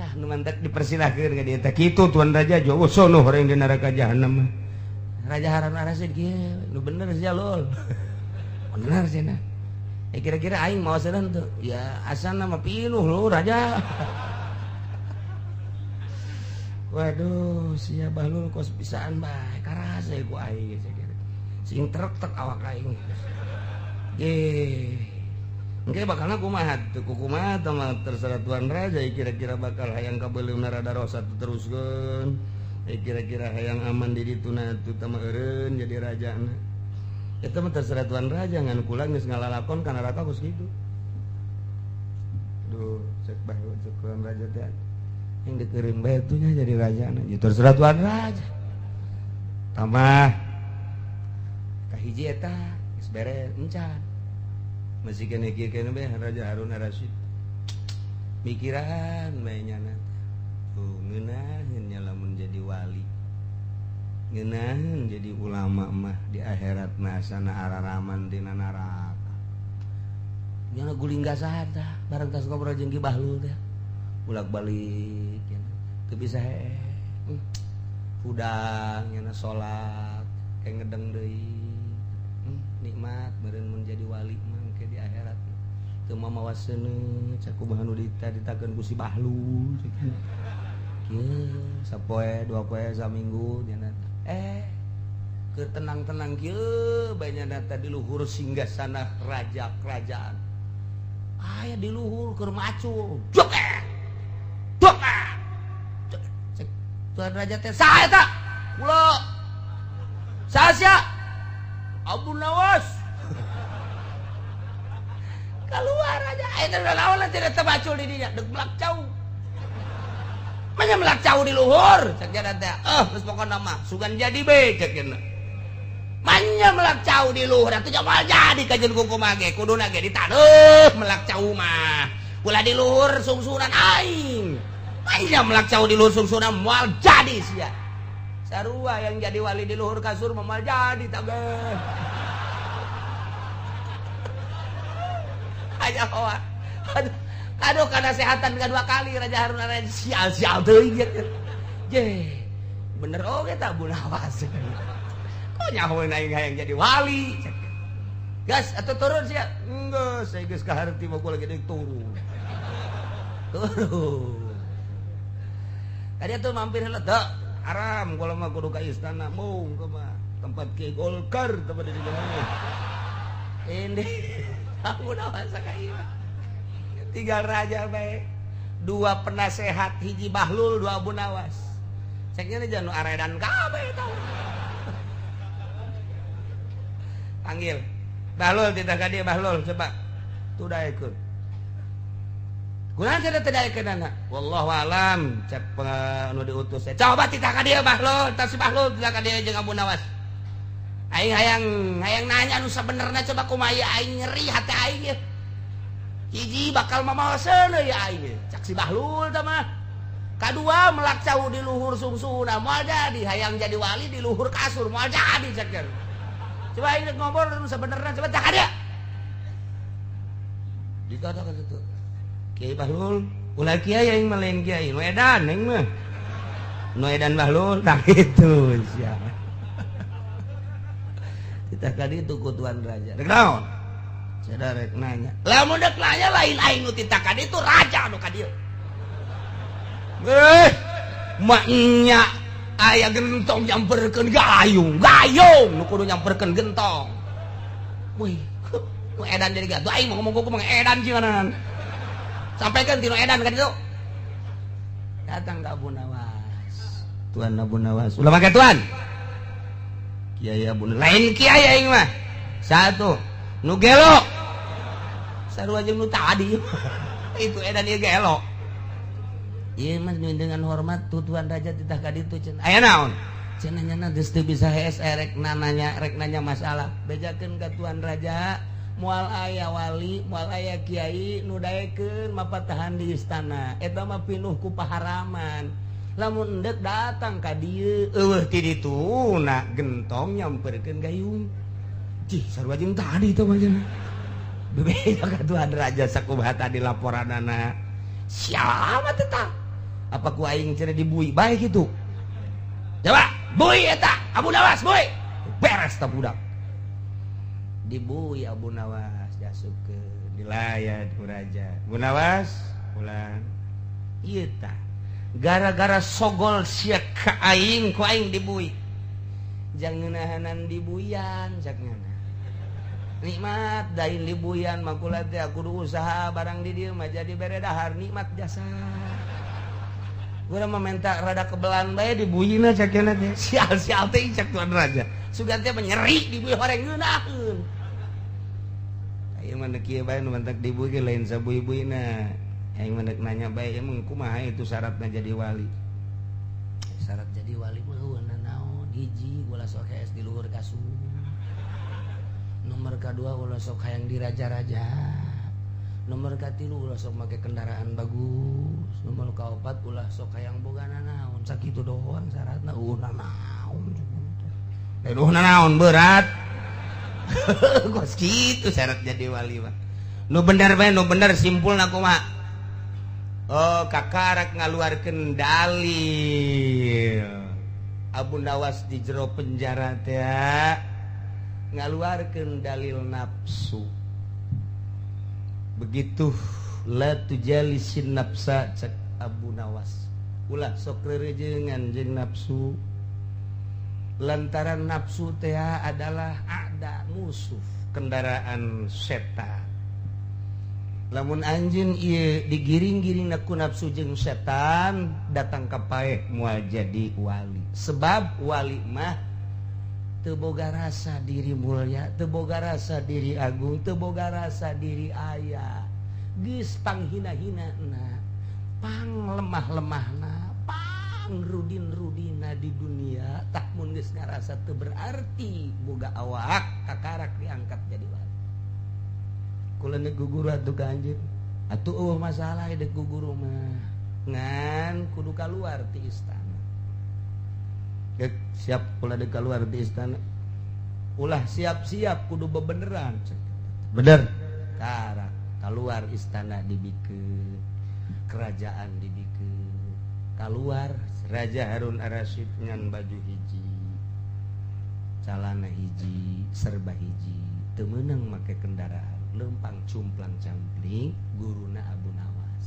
Tah nu mantak dipersilahkeun ka dieu teh kitu Tuan Raja jauh sono horeng di neraka jahanam. Raja Harun Ar-Rasyid kieu, nu bener sia lul. Bener cenah. Kira-kira aing mau seuneuh teu? Ya asana mah pinuh lu raja. Waduh, sia Bahlul kos bisaan bae, karasa ku aing geus kira. Sing trek-trek awak aing. Ge. Engke bakalna kumaha teu kumaha tah mah terserah Tuan Raja kira-kira bakal hayang kabeuleumna rada rosa teruskeun. Kira-kira hayang aman di dituna atuh tah mah eureun jadi rajana. Eta mah terserah Tuan Raja ngan kula geus ngalalakon ka neraka kos kitu. Duh, cek Bahlul cek Tuan Raja teh. Yang dikeureun bae tuh nya jadi raja na. Ya terserah Tuan Raja. Tambah kahiji eta geus beres encan. Masih kene kieu kene bae Raja Harun Ar-Rasyid. Mikiran bae nyana. Tuh ngeunaheun nya lamun jadi wali. Ngeunaheun jadi ulama mah di akhirat mah asana araraman tina neraka. Nyana guling gasahan tah bareng tas ngobrol jeung Ki Bahlul teh. Bolak-balik ya teu bisa hee. Hudang nyana salat kayak ngedeng deui. Nikmat meureun mun jadi wali mah engke di akhirat. Teu mamawa seuneu cak kumaha nu ditakeun ku si Bahlul. Kieu sapoe dua poe saminggu nyana keur tenang-tenang kieu bae nyana teh di luhur singgasana raja kerajaan. Aya di luhur keur macul. Jok. Tuan Raja teh saha eta? Kula. Saha sia? Abu Nawas. Keluar aja. Eta naon teh teu bacul di dinya, deuk melak cau. Manya melak cau di luhur, cek jana teh. Geus pokona mah sugan jadi be cek jana. Manya melak cau di luhur atuh moal jadi kajeun kumaha ge, kuduna ge ditaneuh melak cau mah. Ulah di luhur sungsunan aing. Manya melak cau di luhur sungsunan moal jadi sia. Sarua yang jadi wali di luhur kasur mah moal jadi tah ge. Kanyahoan. Aduh, aduh kanasehatan dua kali Raja Harun Ar-Rasyid sial-sial teuing ye. Je, bener oge tah Abu Nawas. Kok nyahoeun aing hayang jadi wali. Gas atau turun sia? Enggak, saya geus kaharti mah gua lagi deuk turun. Turun. Tadi tuh mampir heula teu haram kula mah kudu ka istana mung kumaha tempat Ki Golkar tempat di mana. Ini Abu Nawas ka ieu. Tiga raja bae. Dua penasehat, hiji Bahlul, dua Abu Nawas. Ceknya nih jangan aredan kabeh tau. Panggil Bahlul tidak ka dia Bahlul coba. Tuh daekeun. Kunaon cenah teu daekeun anak? Wallahu alam cek anu diutus. Coba titah ka dia Bahlul, tah si Bahlul titah ka dia jeung Abu Nawas. Aing hayang hayang nanya anu sabenerna coba kumaha aing nyeri hati aing ye. Hiji bakal mamaoseun ya aing cak si Bahlul tah mah. Kadua melak cau di luhur sungsuna moal jadi hayang jadi wali di luhur kasur moal jadi cak. Coba aing ngobrol anu sabenerna coba cak dia. Dikatakan itu. Kiai Bahlul, ulah kiai aing mah lain kiai, nu edan aing mah. Nu edan Bahlul tah kitu sia. Kita kali itu ku tuan raja. Rek naon? Cenah rek nanya. Lamun rek nanya lain aing nu titakan itu raja nu ka dieu. Eh, maknya aya gentong nyamperkeun gayung, gayung nu kudu nyamperkeun gentong. Wih, nu edan jadi gatuh aing mau ngomong ku mah edan cinanan. Sampaikan tinu edan ka ditu. Datang ka Abu Nawas. Tuan Abu Nawas. Ulah make tuan. Kiai Abu lain kiai aing mah. Satu, nu gelo. Sarua jeung nu tadi. Itu edan ieu gelo. Ieu mah dengan hormat tu tuan raja titah ka ditu cenah. Aya naon? Cenah nyana geus teu bisa hees rek nanya rek nanya masalah. Bejakeun ka tuan raja moal aya wali, moal aya kiai nu daekeun mapatahan di istana. Eta mah pinuh ku paharaman. Lamun endek datang ka dieu eueuh ti dituna gentong nyamperkeun gayung. Cih, sarua jeung tadi teh mah cenah. Bebeja ka tuan raja sakumaha tadi laporanana. Siapa teh tah? Apa ku aing cenah dibui bae kitu? Coba, bui eta Abu Nawas bui. Beres tah budak. Dibui Abu Nawas diasupkeun dilayat ku raja. Abu Nawas pulang. Ieu tah gara-gara sogol sia ka aing ku aing dibui. Jangan ngeunahanan dibuyan cak ngana. Nikmat dain dibuyan mah kula teh kudu usaha barang di dieu mah jadi bere dahar nikmat jasa. Urang mah minta rada kebelan bae dibuyina cak ngana teh. Sial-sial teh cak tuan raja. Sugan teh nyeri dibui horeng ngeunaheun. Aing mah deuk kieu bae nu mantak dibui ge lain sabui-buina. Aing mah deuk nanya bae emang kumaha itu syaratna jadi wali. Syarat jadi wali mah eueuh naon? Hiji ulah sok hees di luhur kasur. Nomor kadua ulah sok hayang diraja-raja. Nomor katilu ulah sok make kendaraan bagus. Nomor kaopat ulah sok hayang boga nanaon. Sakitu doang syaratna eueuh nanaon. Lain eueuh nanaon berat. Kos kitu syarat jadi wali mah. Nu bener bae nu bener simpulna kumaha? Oh, kakarak ngaluarkeun dalil. Abu Nawas di jero penjara teh ngaluarkeun dalil nafsu. Begitu la tujalisin nafsa cek Abu Nawas. Ulah sok rerejengan jeung nafsu. Lantaran nafsu teh adalah ada musuh kendaraan setan. Lamun anjeun ieu digiring-giring ku nafsu jeung setan datang ka paeh moal jadi wali. Sebab wali mah teu boga rasa diri mulia, teu boga rasa diri agung, teu boga rasa diri aya. Geus panghina-hinana, pang lemah-lemahna, pang rudin-rudina di dunia, tah mun geus ngarasa teu berarti boga awak kakarak diangkat jadi wali. Kula deuk guguru atuh ka anjeun. Atuh eueuh masalah deuk guguru mah. Ngan kudu kaluar ti istana. Geuk siap kula deuk kaluar ti istana. Ulah siap-siap kudu bebeneran. Bener. Karak Keluar istana dibikeun, kerajaan dibikeun. Keluar Raja Harun Ar-Rasyid ngan baju hiji, calana hiji, serba hiji, teu meunang make kendaraan, lempang cumplang campling guruna Abu Nawas.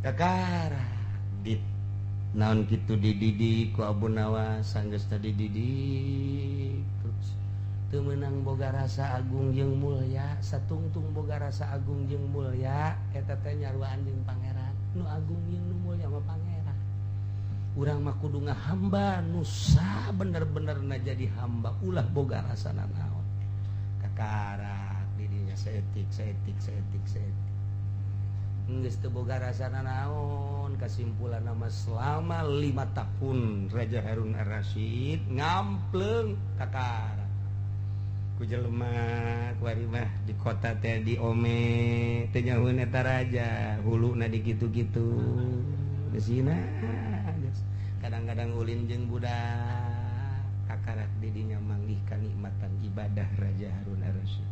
Kakara dit naon kitu dididik ku Abu Nawas, sanggeus tadi dididik terus teu meunang boga rasa agung jeung mulya, satungtung boga rasa agung jeung mulya eta teh nyaruaan jeung pangeran. Nu agung jeung nu mulya mah pangeran. Urang mah kudu ngahamba nu bener-bener na jadi hamba, ulah boga rasa nanaon. Kakarak didinya saeutik saeutik saeutik saeutik. Geus teu boga rasa nanaon, kesimpulan nama selama 5 tahun Raja Harun Ar-Rasyid ngampleung kakarak ku jelema kuari mah di kota teh di ome teh nyahueun eta raja huluna di kitu-kitu geusina. Kadang-kadang ulin jeung budak kakarak didinya manggih kanikmatan ibadah Raja Harun Ar-Rasyid.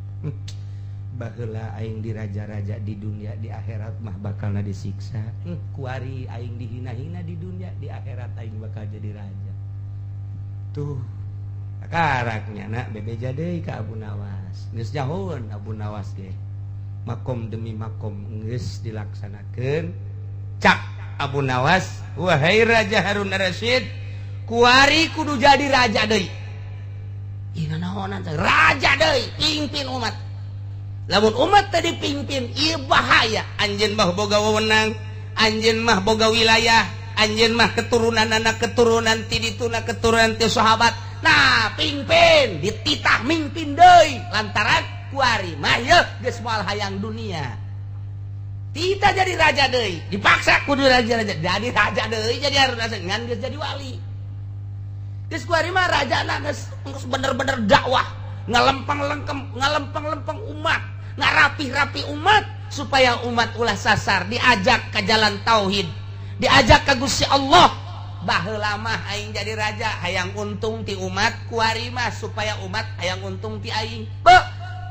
Baheula aing di raja-raja di dunia, di akhirat mah bakalna disiksa. Kuari aing dihina-hina di dunia, di akhirat aing bakal jadi raja. Tuh karaknya nak bebeja deui ka Abu Nawas. Geus jauheun Abu Nawas ge. Makom demi makom geus dilaksanakeun. Cak Abu Nawas, wahai Raja Harun Ar-Rasyid, kuari kudu jadi raja deui. Ih nanaonan raja deui, pimpin umat. Lamun umat tadi pimpin, ieu bahaya. Anjeun mah boga wewenang, anjeun mah boga wilayah, anjeun mah keturunan anak keturunan ti dituna keturunan ti sahabat. Nah, pimpin, dititah mimpin deui lantaran kuari mah yeuh geus moal hayang dunia. Tita jadi raja deui, dipaksa kudu raja-raja. Jadi raja deui jadi Harun Rasyid ngan geus jadi wali. Geus kuari mah rajana geus bener-bener dakwah, ngalempeng-lengkem, ngalempeng-lempeng umat, ngarapih-rapi umat supaya umat ulah sasar, diajak ke jalan tauhid, diajak ke Gusti Allah. Baheula mah aing jadi raja hayang untung ti umat, kuari mah supaya umat hayang untung ti aing. Beuh,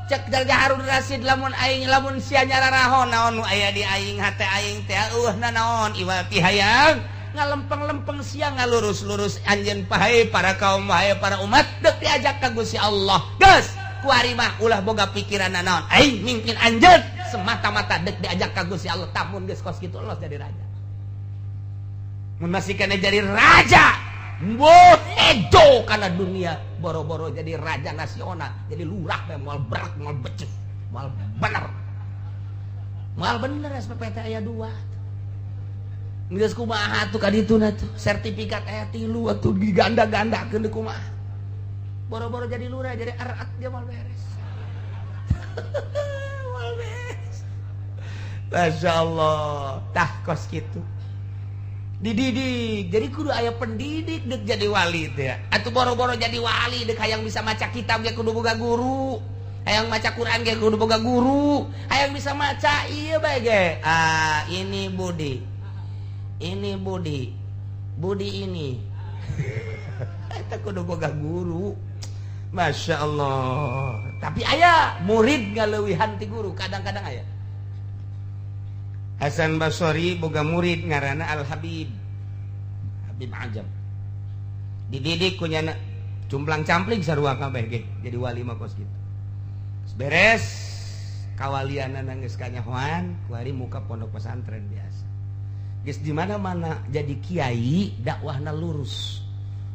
cek Raja Harun Rasyid lamun aing lamun sia nyararaho naon nu aya di aing hate aing teh eueuh nanaon iwal ti hayang ngalempeng-lempeng sia ngalurus-lurus anjeun pahe para kaum wae para umat deuk diajak ka Gusti Allah. Geus kuari mah ulah boga pikiran nanaon aing mimpin anjeun semata-mata deuk diajak ka Gusti Allah. Tamun geus kos kitu los jadi raja. Mun masih kana jadi raja mboh ejo kana dunia, boro-boro jadi raja nasional, jadi lurah bae moal berat, moal becus, moal bener. Moal bener SPPT aya 2. Geus kumaha atuh ka dituna tuh, sertifikat aya 3 atuh diganda-gandakeun deui kumaha. Boro-boro jadi lurah, jadi arat dia moal beres. Moal beres. Masya Allah, tah kos kitu. Dididik, jadi kudu aya pendidik dek jadi wali teh. Atuh boro-boro jadi wali dek hayang bisa maca kitab ge kudu boga guru. Hayang maca Quran ge kudu boga guru. Hayang bisa maca ieu bae ge. Ah, ini Budi. Ini Budi. Budi ini. Eta kudu boga guru. Masya Allah. Tapi aya murid ngaleuwihan ti guru, kadang-kadang aya. Hasan Basri boga murid ngaranna Al Habib, Habib Ajam. Dididik ku nyana cumplang campling sarua kabeh ge jadi wali mah kos kitu. Beres kawalianana geus kanyahoan, kuari muka pondok pesantren biasa. Geus di mana-mana jadi kiai dakwahna lurus.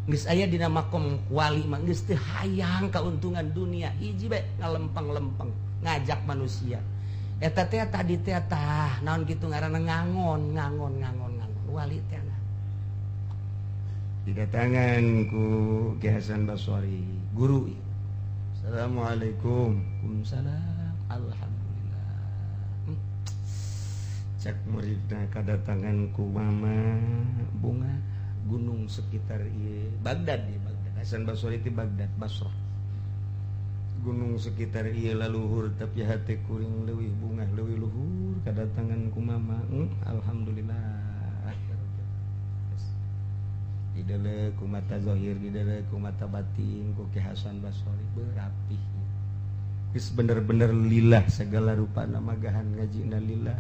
Geus aya dina makom wali mah geus teu hayang kauntungan dunia, hiji bae ngalempeng-lempeng ngajak manusia. Eta teh tadi teh tah naon kitu ngaranna ngangon ngangon ngangon ngangon wali teh. Didatangan ku Ki Hasan Basri guru. Assalamualaikum. Waalaikumsalam. Alhamdulillah. Cek muridna kadatangan ku mama bunga gunung sekitar ieu Baghdad ieu Baghdad. Hasan Basri ti Baghdad Basrah. Gunung sekitar ieu laluhur tapi hate kuring leuwih bungah leuwih luhur kadatangan ku mama. Alhamdulillah. Didele ku mata zahir, didele ku mata batin ku Ki Hasan Basri berapih. Geus bener-bener lillah segala rupa namagahan ngajina lillah,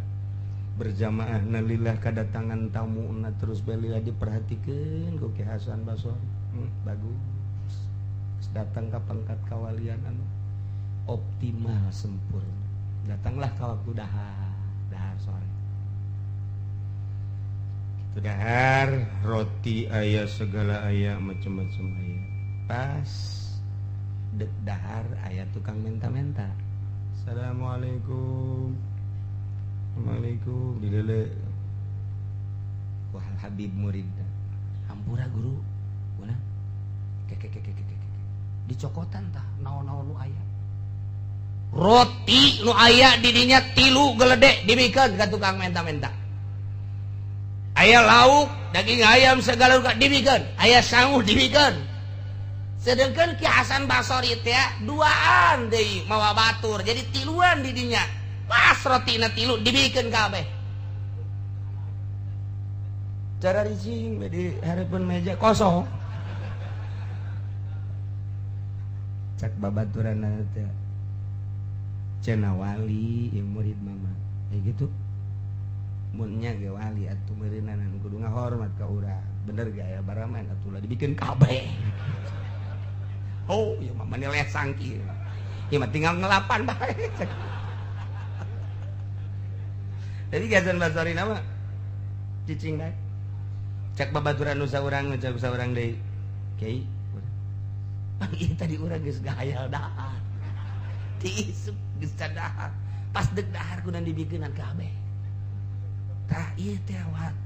berjamaah na lillah, kedatangan tamu na terus lillah, diperhatikeun ku Ki Hasan Basori. Bagus. Datang ke pangkat kawalian anu optimal sempurna. Datanglah ke waktu dahar, dahar sore. Itu dahar roti aya, segala aya, macam-macam aya. Pas dek dahar aya tukang menta-menta. Assalamualaikum. Assalamualaikum dilele. Wah Habib murid. Hampura guru. Guna. Keke keke keke keke. Dicokotan tah naon-naon nu aya. Roti nu aya di dinya 3 geledek dibikeun ka tukang menta-menta. Aya lauk, daging ayam segala rupa dibikeun, aya sangu dibikeun. Sedangkan Ki Hasan Basori teh duaan deui mawa batur, jadi tiluan di dinya. Pas rotina 3 dibikeun kabeh. Cara ricing di hareupeun meja kosong. Cak babaturanna teh cenah wali ieu murid mama. Kayak gitu. Mun nya ge wali atuh meureunanan kudu ngahormat ka urang. Bener ge aya baraman atuh lah dibikeun kabeh. Oh, ieu mah mani lesang kieu. Ieu mah tinggal ngelapan bae. Jadi Ki Hasan Basori nama cicing bae. Cak babaturan nu saurang, cak saurang deui. Kiai, pan ieu tadi urang geus gahayal dahar. Tiisuk geus dahar. Pas deuk dahar kudu dibikeunan kabeh. Tah ieu teh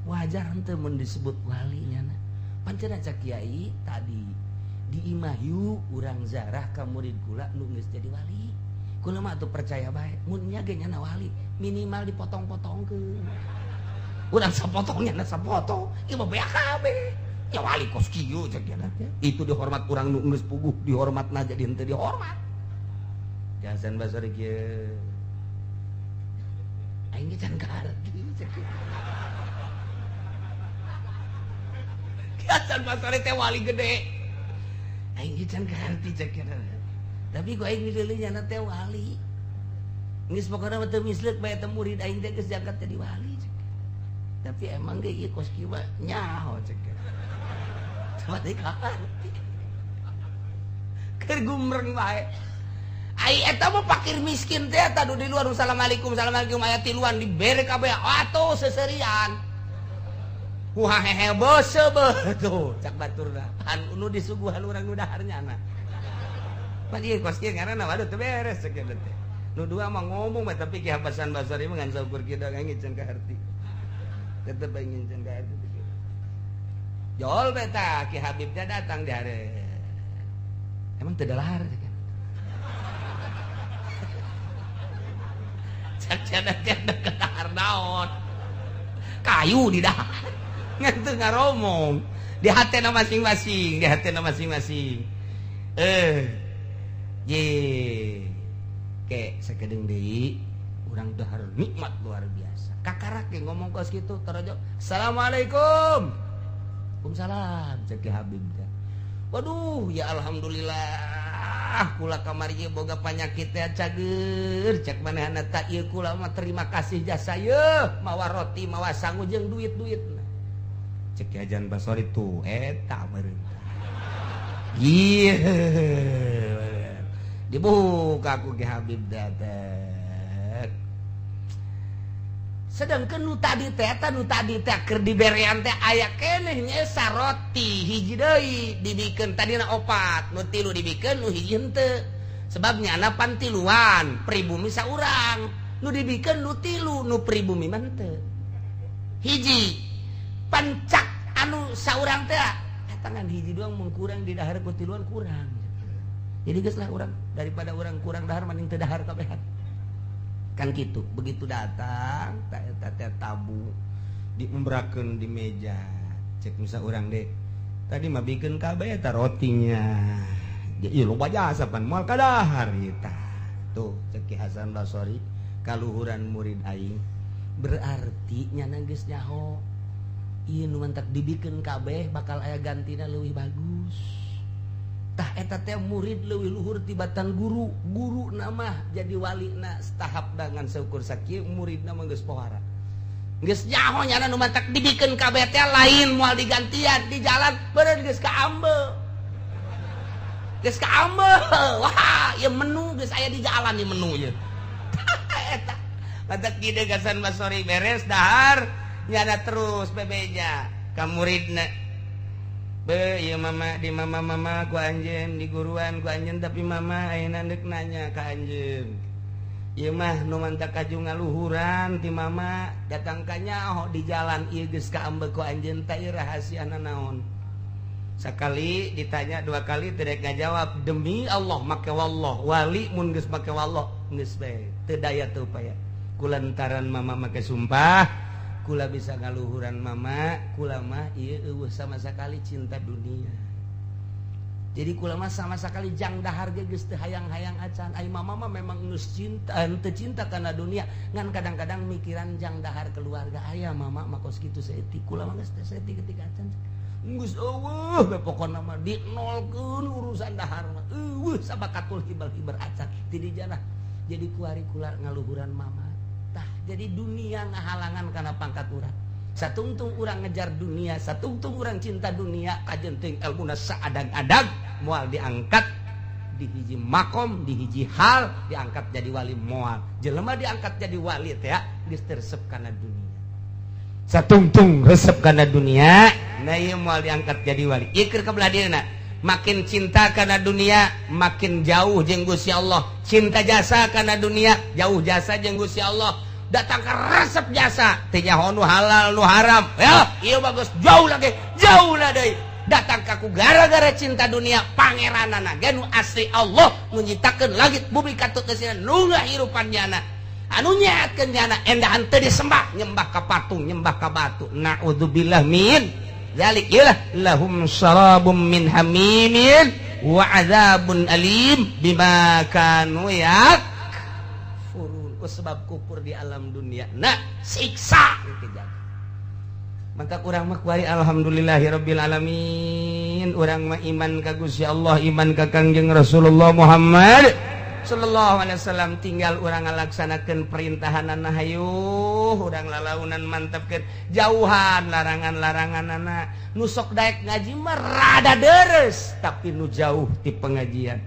wajar henteu mun disebut wali nyana. Pancen cak kiai tadi di imah yu urang zarah ka murid kula nu geus jadi wali. Kula mah atuh percaya bae mun nya ge nyana wali minimal dipotong-potongkeun. Urang sapotong nyana sapotong, ieu mah beak kabeh. Ya wali kos kieu cek nya teh. Itu dihormat urang nu geus puguh, dihormatna jadi henteu dihormat. Ki Hasan Basori kieu. Aing ge can kaharti cek. Ki Hasan Basori teh wali gede. Aing ge can kaharti cek nya. Tapi ku aing milih nyana teh wali. Geus pokona mah teu misleuk bae teh murid aing teh geus diangkat jadi wali cek. Tapi emang ge ieu kos kieu mah nyaho cek. Coba deui kaharti. Keur gumreng bae. Ai eta mah fakir miskin teh eta di luar assalamualaikum assalamualaikum aya tiluan dibere kabeh atuh seserian. Wah hehe beuseum beuh tuh cak baturna. Anu disuguhan urang nu dahar nyana. Pan ieu kos kieu ngaranna waduh teu beres cek teh. Nu dua mah ngomong bae tapi Ki Hasan Basori mah ngan saukur kieu doang can kaharti. Tetep bae ngan kaharti. Jol beta Ki Habibnya datang di hari. Emang teu dahar cek. Cak cenah teh deket dahar naon. Kayu di dahar. Ngan teu ngaromong. Di hatena masing-masing, di hatena masing-masing. Ye. Ke sakedeung deui urang dahar nikmat luar biasa. Kakarak ge ngomong kos kitu torojo. Assalamualaikum. Waalaikumsalam cek Ki Habib teh. Waduh, ya alhamdulillah kula kamari ieu boga panyakit teh cager. Cek manehna ta ieu kula mah terima kasih jasa yeuh, mawa roti, mawa sangu jeung duit-duitna. Cek Ki Hasan Basori tuh eta meureun. Ieu dibuka ku Ki Habib teh. Sedangkan nu tadi teh eta nu tadi teh keur diberean teh aya keneh nya roti hiji deui dibikeun tadina 4 nu 3 dibikeun nu hiji henteu. Sebab nyana pan tiluan pribumi saurang nu dibikeun nu 3 nu pribumi mah henteu. Hiji pancak anu saurang teh eta ngan hiji doang mun kurang di dahar ku tiluan kurang. Jadi geus lah urang daripada urang kurang dahar mending teu dahar kabehan. Kan gitu. Begitu datang ta eta teh tabu diumbrakeun di meja. Cek musa urang deh. Tadi mah bikeun kabeh eta rotinya. Ieu loba jasa pan moal kadahar ieu tah. Tuh cek Ki Hasan Basori kaluhuran murid aing. Berarti nyana geus nyaho ieu nu mantak dibikeun kabeh bakal aya gantina leuwih bagus. Tah eta teh murid leuwih luhur tibatan guru. Guru nama jadi wali na tahap dengan seukur sakieu, muridna mah geus pohara. Geus nyaho nyana nu matak dibikeun kabeh teh lain moal digantian di jalan beureun geus kaambe. Geus kaambe. Wah, ieu menu geus aya di jalan ieu menu ieu. Eta matak kieu Hasan Basori beres dahar nyana terus bebeja ka muridna. Be, ieu mama di mama-mama ku anjeun, di guruan ku anjeun, tapi mama ayeuna deuk nanya ka anjeun. Ieu mah nu mantak kaju ngaluhuran ti mama datang ka nyaho di jalan ieu geus kaambe ku anjeun teh ieu rahasiana naon. Sakali ditanya dua kali tidak ngajawab, demi Allah make wallah, wali mun geus make wallah geus bae teu daya teu upaya. Kulantaran mama make sumpah kula bisa ngaluhuran mama, kula mah ieu eueuh sama sekali cinta dunia. Jadi kula mah sama sekali jang dahar ge geus teu hayang-hayang acan. Ai mama mah memang geus cinta, henteu cinta kana dunia, ngan kadang-kadang mikiran jang dahar keluarga. Aya mama mah kos kitu saeutik, kula mah geus teu saeutik ketika acan. Geus eueuh we pokona mah dinolkeun urusan dahar mah. Eueuh sabakatul hibal-hibar acan ti dijana. Jadi kuari kula ngaluhuran mama. Tah, jadi dunia ngahalangan karena pangkat urang. Satungtung urang ngejar dunia, satungtung urang cinta dunia, kajen teuing ilmuna saadag-adag moal diangkat di hiji makom, di hiji hal diangkat jadi wali moal. Jelema diangkat jadi wali teh geus resep kana dunia. Satungtung resep kana dunia, nah ieu moal diangkat jadi wali. Ieu keur ka belah dieuna. Makin cinta kana dunia, makin jauh jeung Gusti Allah. Cinta jasa kana dunia, jauh jasa jeung Gusti Allah. Datang ke resep jasa, teu nyaho nu halal nu haram. Ya, ieu bagus jauh lagi, jauh lah deui. Datang ka ku gara-gara cinta dunia, pangeranana ge nu asli Allah nu nyiptakeun langit bumi katut geusina nu ngahirupan nyana. Anu nyehatkeun nyana endahan teu disembah, nyembah ka patung, nyembah ka batu. Naudzubillah min dzalik. Ilah lahum syarabum min hamimin wa adzabun alim bima kanu yakfurun. Sebab kufur di alam dunia. Nah, siksa kejadian. Maka urang mah kuari alhamdulillahirabbil alamin. Urang mah iman ka Gusti Allah, iman ka Kangjeng Rasulullah Muhammad sallallahu alaihi wasallam, tinggal urang ngalaksanakeun perintahanana hayuh, urang lalaunan mantepkeun jauhan larangan-laranganana. Nu sok daek ngaji mah rada deres, tapi nu jauh ti pengajian.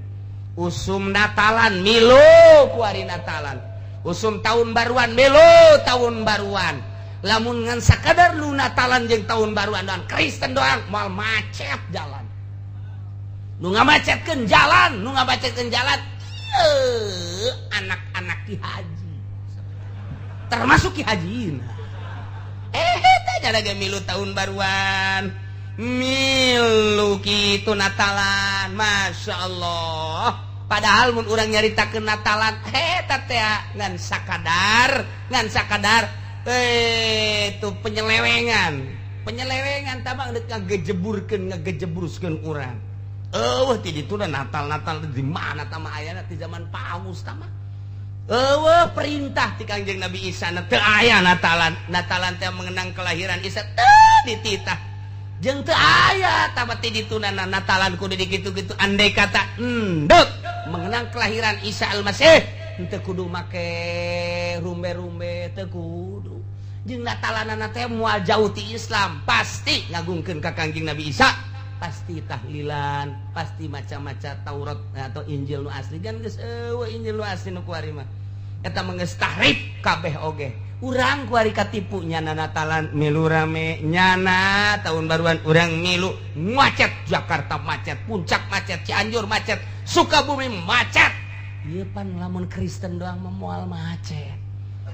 Usum Natalan milu kuari Natalan, usum tahun baruan milu tahun baruan. Lamun ngan sakadar nu Natalan jeung tahun baruan doang, Kristen doang moal macet jalan. Nu ngamacetkeun jalan, nu ngamacetkeun jalan anak-anak Ki Haji, termasuk Ki Haji. Tanya lagi milu tahun baruan, milu kitu Natalan, masya Allah. Padahal mun urang nyaritakeun Natalan, eta teh ngan sakadar itu penyelewengan, penyelewengan tabang deuk ngagejeburkeun, ngagejebruskeun urang. Eueuh ti ditu Natal-Natal di mana tah mah ayana ti zaman paus tah mah. Eueuh perintah ti Kangjeng Nabi Isa na teu aya Natalan. Natalan teh mengenang kelahiran Isa teu dititah. Jeung teu aya tah mah ti dituna Natalan kudu dikitu-kitu andai kata endek mengenang kelahiran Isa Al-Masih henteu kudu make rumbe-rumbe, teu kudu. Jeung Natalanana teh moal jauh ti Islam, pasti ngagungkeun ka Kangjeng Nabi Isa. Pasti tahlilan, pasti macam-macam Taurat atau Injil nu asli kan geus eueuh Injil nu asli nu kuari mah. Eta mah geus tahrif kabeh oge. Urang kuari katipu nyana Natalan milu rame, nyana tahun baruan urang milu macet, Jakarta macet, Puncak macet, Cianjur macet, Sukabumi macet. Ieu pan lamun Kristen doang mah moal macet.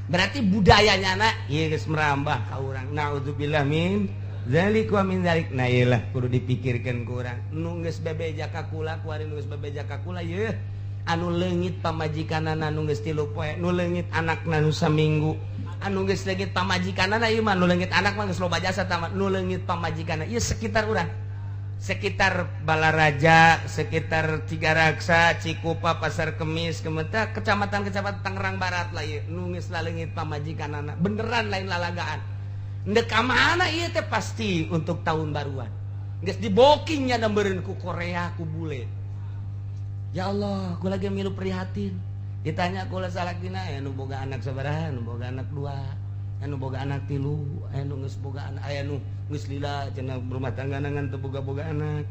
Berarti budaya nyana ieu geus merambah ka urang. Naudzubillah min dzalik wa min dzalik. Nah iyalah kudu dipikirkeun ku urang. Nu geus bebeja ka kula kuari, nu geus bebeja ka kula yeuh anu leungit pamajikanana nu geus 3 poe, nu leungit anakna nu saminggu, anu geus leungit pamajikanana ieu mah nu leungit anak mah geus loba jasa tah mah, nu leungit pamajikanana ieu sekitar urang, sekitar Balaraja, sekitar Cigaraksa, Cikupa, Pasar Kemis, Kemeta, kecamatan-kecamatan Tangerang Barat lah ieu nu geus laleungit pamajikanana beneran lain lalagaan. Ndek ka mana ieu teh pasti untuk tahun baruan. Geus dibokingnya meureun ku Korea ku bule. Ya Allah, aku lagi milu prihatin. Ditanya kula salakina, aya nu boga anak sabaraha, nu boga anak dua, anu boga anak tilu, aya nu geus boga anak, aya nu geus lila cenah berumah tangga ngan teu boga-boga anak.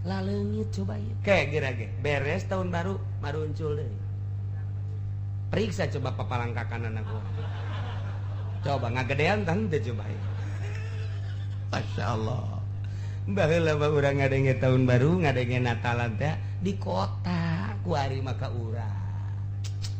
Laleungit coba ieu. Kayak geura ge beres tahun baru maruncul deui. Periksa coba papalangkakan anak gua. Coba ngagedean tah teu coba ieu. Masya Allah. Baheula mah urang ngadenge tahun baru, ngadenge Natalan teh di kota, kuari maka urang.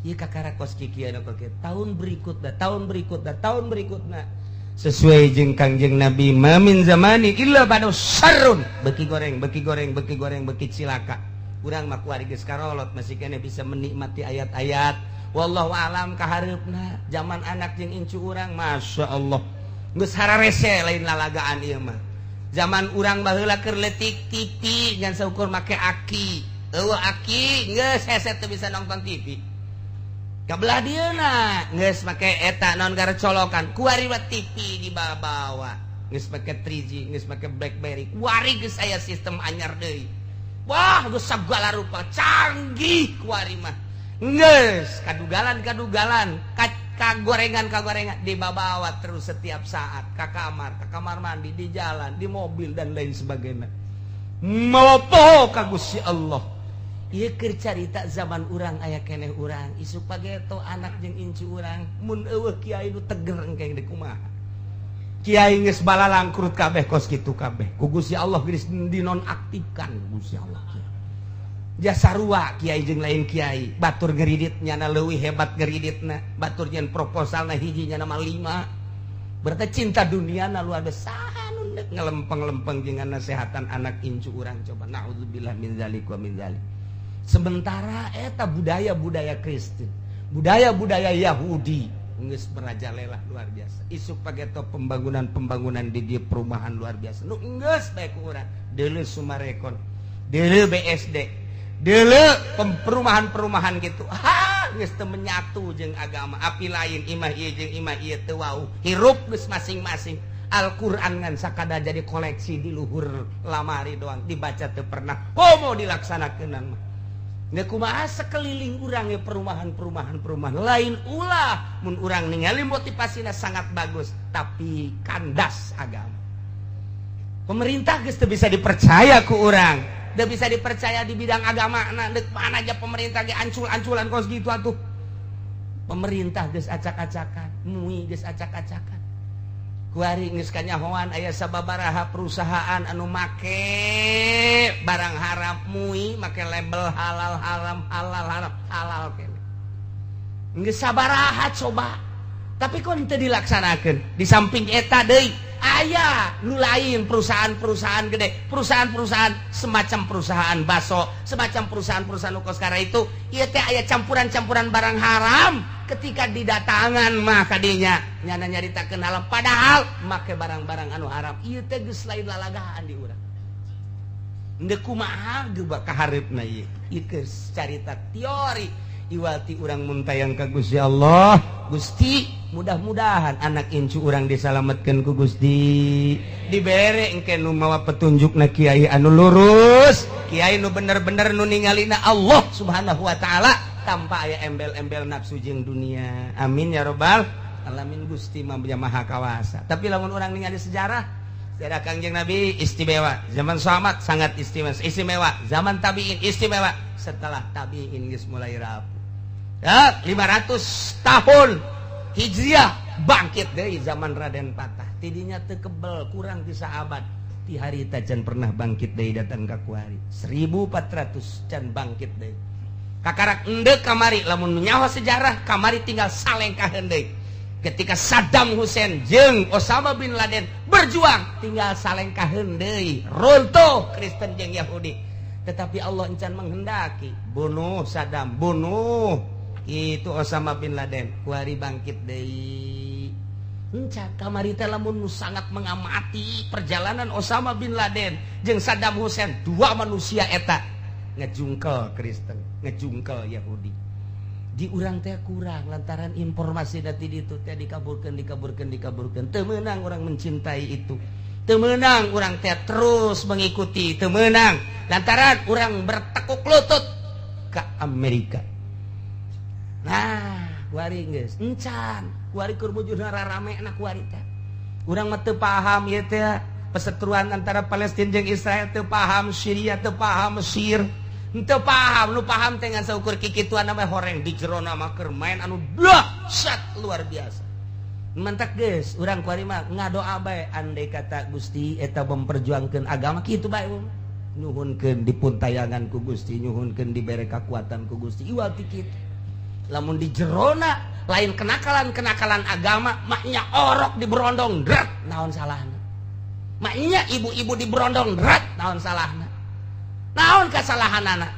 Ieu kakara kos kikieu anu kieu. Tahun berikutna, tahun berikutna, tahun berikutna. Sesuai jeung Kangjeng Nabi, ma min zamani illa ba'da syarrun. Beki goreng, beki goreng, beki goreng, beki cilaka. Urang mah kuari geus karolot masih keneh bisa menikmati ayat-ayat. Wallahu alam kahareupna zaman anak jeung incu urang, Masya Allah. Geus hararese lain lalagaan ieu mah. Zaman urang baheula keur leutik TV ngan saukur make aki. Eueuh aki geus hese teu bisa nonton TV. Kabelah dieuna geus make eta naon gara colokan, kuari mah TV dibawa. Geus make 3G, geus make BlackBerry. Kuari geus aya sistem anyar deui. Wah, geus sagala rupa canggih kuari mah. Geus kadugalan-kadugalan, kagorengan-kagorengan dibawa terus setiap saat ke kamar mandi, di jalan, di mobil dan lain sebagainya. Mopo ka Gusti Allah. Ieu keur carita zaman urang aya keneh urang, isuk pageto anak jeung incu urang mun eueuh kiai nu teger engke deui kumaha. Kiai geus balalangkrut kabeh kos kitu kabeh. Ku Gusti Allah geus dinonaktifkan Gusti Allah. Jasa sarua kiai jeung lain kiai, batur ngeridit nyana leuwih hebat ngeriditna, batur nyen proposalna hiji nyana mah 5. Berarti cinta dunia na luar biasa nu deuk ngelempeng-lempeng jeung nasehatan anak incu urang coba. Naudzubillah min dzalik wa min dzalik. Sementara eta budaya-budaya Kristen, budaya-budaya Yahudi geus merajalela luar biasa. Isuk pageto pembangunan-pembangunan di dieu perumahan luar biasa. Nu geus bae ku urang, deuleu Sumarekon, deuleu BSD, deuleu perumahan-perumahan gitu. Ha, geus teu menyatu jeung agama. Api lain imah ieu jeung imah ieu teu wau. Hirup geus masing-masing. Al-Qur'an ngan sakada jadi koleksi di luhur lamari doang, dibaca teu pernah. Komo dilaksanakeun mah. Nggak kumaha sekeliling urang ya perumahan-perumahan perumahan lain ulah mun urang ningali motivasina sangat bagus tapi kandas agama. Pemerintah geus teu bisa dipercaya ku urang, teu bisa dipercaya di bidang agama. Nah, deuk mana aja pemerintah ge ancul-anculan kos gitu atuh. Pemerintah geus acak-acakan, MUI geus acak-acakan. Kuari geus kanyahoan aya sababaraha perusahaan anu make barang haram, MUI make label halal haram halal haram halal kene. Geus sabaraha coba. Tapi kok teu dilaksanakeun? Di samping eta deui aya nu lain perusahaan-perusahaan gede, perusahaan-perusahaan semacam perusahaan baso, semacam perusahaan-perusahaan kos kara itu, ieu teh aya campuran-campuran barang haram ketika didatangan mah kadinya nyana nyaritakeun halal padahal make barang-barang anu haram. Ieu teh geus lain lalagaan di urang. Ndeu kumaha geus kahareupna ieu? Ieu geus carita teori iwati urang muntayang ka Gusti Allah. Gusti, mudah-mudahan anak incu urang disalametkeun ku Gusti, dibere engke nu mawa petunjukna kiai anu lurus, kiai nu bener-bener nu ningalina Allah Subhanahu wa taala tanpa aya embel-embel nafsu jeung dunia. Amin ya robbal alamin. Gusti mah maha kawasa. Tapi lamun urang ningali sejarah, sejarah Kangjeng Nabi istimewa, zaman sahabat sangat istimewa, istimewa, zaman tabiin istimewa, setelah tabiin geus mulai rapuh. Ya, 500 tahun Hijriah bangkit deui zaman Raden Patah. Tidinya teu kebel kurang ti sahabat. Ti harita can pernah bangkit deui datang ka kuari. 1400 can bangkit deui. Kakarak endek kamari lamun nyaho sejarah kamari tinggal salengkaheun deui. Ketika Saddam Hussein jeung Osama bin Laden berjuang tinggal salengkaheun deui, runtuh Kristen jeung Yahudi. Tetapi Allah encan menghendaki bunuh Saddam, bunuh itu Osama bin Laden, kuari bangkit deui. Enca kamari teh lamun nu sangat mengamati perjalanan Osama bin Laden jeung Saddam Hussein, dua manusia eta ngejungkel Kristen, ngejungkel Yahudi. Di urang teh kurang lantaran informasi dati ditu teh dikaburkeun, dikaburkeun, dikaburkeun. Teu meunang urang mencintai itu. Teu meunang urang teh terus mengikuti, teu meunang lantaran urang bertekuk lutut Ke Amerika. Nah, kuari geus encan, kuari keur bujurna rarame na kuari teh. Urang mah teu paham ieu teh perseteruan antara Palestina jeung Israel, teu paham Syria, teu paham Mesir, teu paham. Nu paham teh ngan saukur kikituan mah, horeng di jerona mah keur main anu dahsyat luar biasa. Mentak geus urang kuari mah ngadoa bae, andai kata Gusti eta memperjuangkeun agama kitu bae, nyuhunkeun dipuntayangan ku Gusti, nyuhunkeun dibere kakuatan ku Gusti. Iwal ti kitu, lamun di jerona lain kenakalan-kenakalan agama, maknya orok di berondong dret, naon salahna? Maknya ibu-ibu di berondong dret, naon salahna? Naon kesalahan anak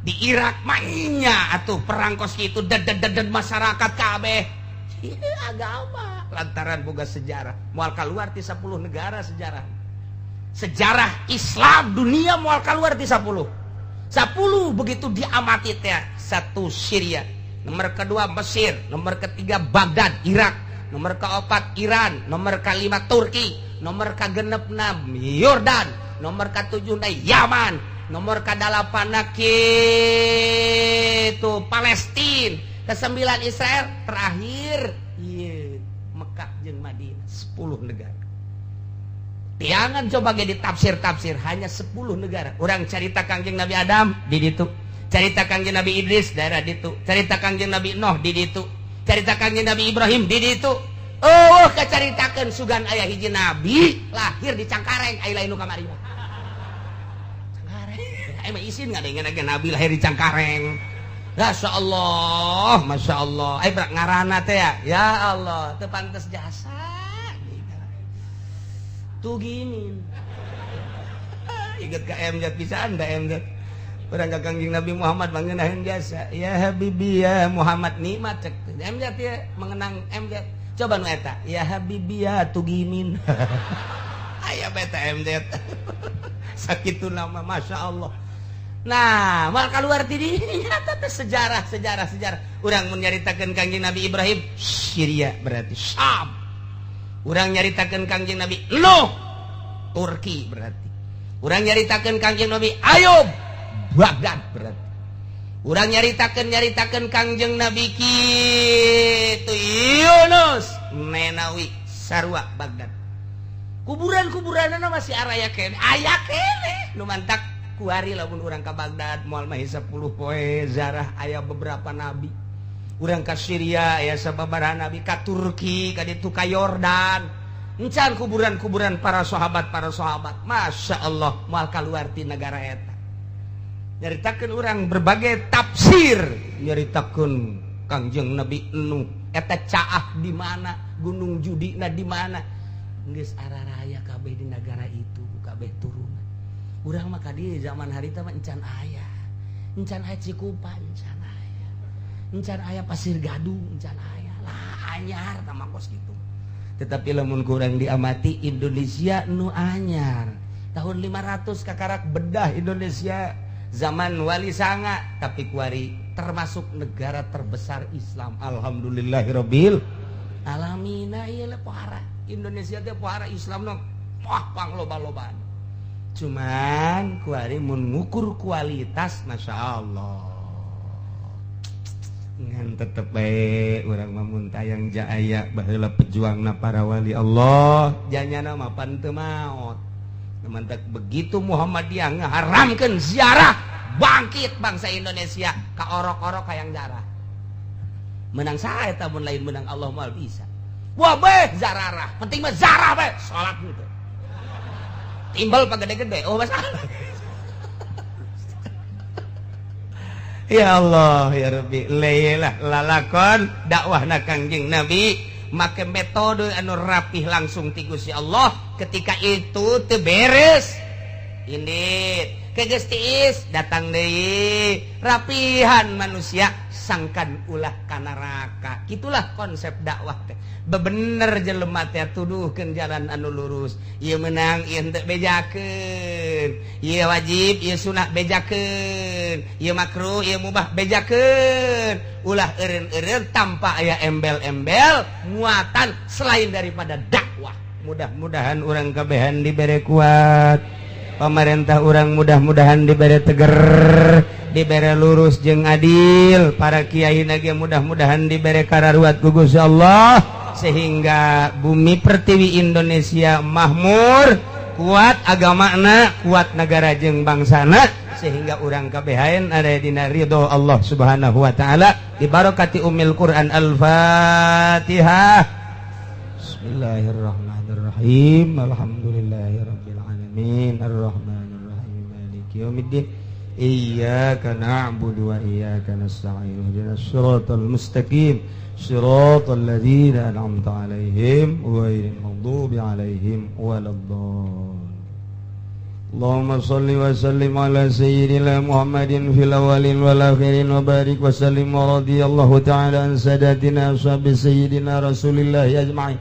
di Irak? Maknya atuh perang kos kitu ded masyarakat kabeh agama, lantaran boga sejarah moal keluar ti 10 negara. Sejarah sejarah Islam dunia moal keluar ti 10 10. Begitu diamati teh, satu Syria, nomor kedua Mesir, nomor ketiga Baghdad Irak, nomor keempat Iran, nomor kelima Turki, nomor kegenep Yordan, nomor ketujuh Yaman, nomor ke-8 itu Palestina, ke-9 Israel, terakhir iya Mekah jeung Madinah. 10 negara. Tiangan coba ge ditafsir-tafsir, hanya 10 negara. Orang carita Kangjeng Nabi Adam di ditu, carita Kangjeng Nabi Idris daerah ditu, carita Kangjeng Nabi Nuh di ditu, carita Kangjeng Nabi Ibrahim di ditu. Oh, kacaritakeun sugan aya hiji nabi lahir di Cangkareng, aya lain nu kamari mah. Cangkareng. Emang isin nggak dengan nabi lahir di Cangkareng? Masya Allah, Masya Allah. Eh, berak ngarana teh ya. Ya Allah, teu pantes jasa. Tuh gini. Ingat ke MZ pisan da MZ. Urang ka Kangjeng Nabi Muhammad mangenaheun jasa. Ya Habibi ya Muhammad, nikmat cek. MZ ya mengenang MZ. Coba nu eta. Ya Habibi ya Tugimin. Aya beta MZ. Sakitu nama, Masya Allah. Nah, mal keluar ti nyata teh sejarah sejarah sejarah. Urang mun nyaritakeun Kangjeng Nabi Ibrahim, Syria berarti Syam. Urang nyaritakeun Kangjeng Nabi Nuh, Turki berarti. Urang nyaritakeun Kangjeng Nabi Ayub, Baghdad berarti. Urang nyaritakeun nyaritakeun Kangjeng Nabi kitu Yunus, Nenawi, sarua Baghdad. Kuburan-kuburanna masih araya keneh, aya keneh. Nu mantak kuari lamun urang ka Baghdad moal mah 10 poe zarah aya beberapa nabi. Urang ka Syria aya sababaraha nabi, ka Turki, ka ditu, ka Yordan. Encan kuburan-kuburan para sahabat, para sahabat. Masya Allah, moal kaluar ti negara eta. Nyaritakeun urang berbagai tafsir, nyaritakeun Kangjeng Nabi Nuh eta caah di mana, Gunung Judina di mana. Geus araraya kabeh di negara itu, kabeh turunan. Urang mah ka dieu zaman harita mah encan aya. Encan aya Cikupa, encan aya. Encan aya Pasir Gadung, encan aya. Lah anyar tah kos kitu. Tetapi lamun kurang diamati, Indonesia nu anyar. Tahun 500 kakarak bedah Indonesia zaman Wali Sanga, tapi kuari termasuk negara terbesar Islam. Alhamdulillahirabbil alamin. Ieu pohara Indonesia teh, pohara Islam nu wah pangloba-lobaan. Cuman kuari mun ngukur kualitas, Masya Allah, ngan tetep bae urang mah mun tayang jaya baheula pejuangna para wali Allah janyana mah pan teu maot. Mantak begitu Muhammadiyah ngaharamkeun ziarah, bangkit bangsa Indonesia ka orok-orok hayang jarah. Menang saha eta mun lain menang Allah? Moal bisa. Wah beh zararah, penting mah zarah bae, salat gitu. Timbal pak gede-gede, oh masalah. Ya Allah ya Rabbi, lelah lalakon dakwahna Kangjeng Nabi make metode anu rapih langsung ti Gusti Allah. Ketika itu teu beres indit ke tiis datang deui, rapihan manusia sangkan ulah ka neraka. Itulah konsep dakwah teh, bebener jelema teh tuduhkeun jalan anu lurus. Ieu menang, ieu henteu bejakeun, ieu wajib, ieu sunah bejakeun, ieu makruh, ieu mubah bejakeun. Ulah eureun-eureun tanpa aya embel-embel muatan selain daripada dakwah. Mudah-mudahan urang kabehan dibere kuat, pemerintah urang mudah-mudahan diberi teger. Dibere lurus jeung adil. Para kiai ge mudah-mudahan dibere kararuat ku Gusti Allah sehingga bumi pertiwi Indonesia makmur, kuat agamana, kuat negara jeung bangsana, sehingga urang kabehan ada dina ridho Allah Subhanahu wa taala dibarokati Ummil Quran. Al-Fatihah. Bismillahirrahmanirrahim. Alhamdulillahirabbil alamin, arrahmanirrahim, maliki yaumiddin, iyyaka na'budu wa iyyaka nasta'in, ihdinas siratal mustaqim, siratal ladzina an'amta 'alaihim ghairil maghdubi 'alaihim waladdallin. Allahumma salli wa sallim ala sayyidina Muhammadin fil awwalin wal akhirin wa barik wa sallim wa radiyallahu ta'ala an sadatina ashabi sayyidina Rasulillah ajma'in.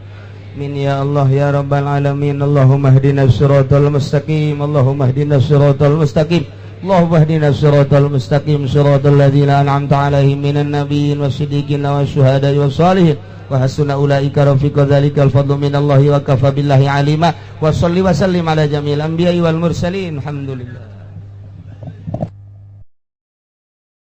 Amin ya Allah ya rabbal alamin. Allahumma ihdinas siratal mustaqim. Allahumma ihdinas siratal mustaqim. Allahumma ihdinas siratal mustaqim, siratal ladzina an'amta 'alaihim minan nabiyyin wasiddiqin wasyuhada'i wassalihin wa hasuna ulaika rafiqa. Dzalikal fadlu minallahi wa kafa billahi alima. Wa salli wa sallim ala jami'il anbiya'i wal mursalin. Alhamdulillah.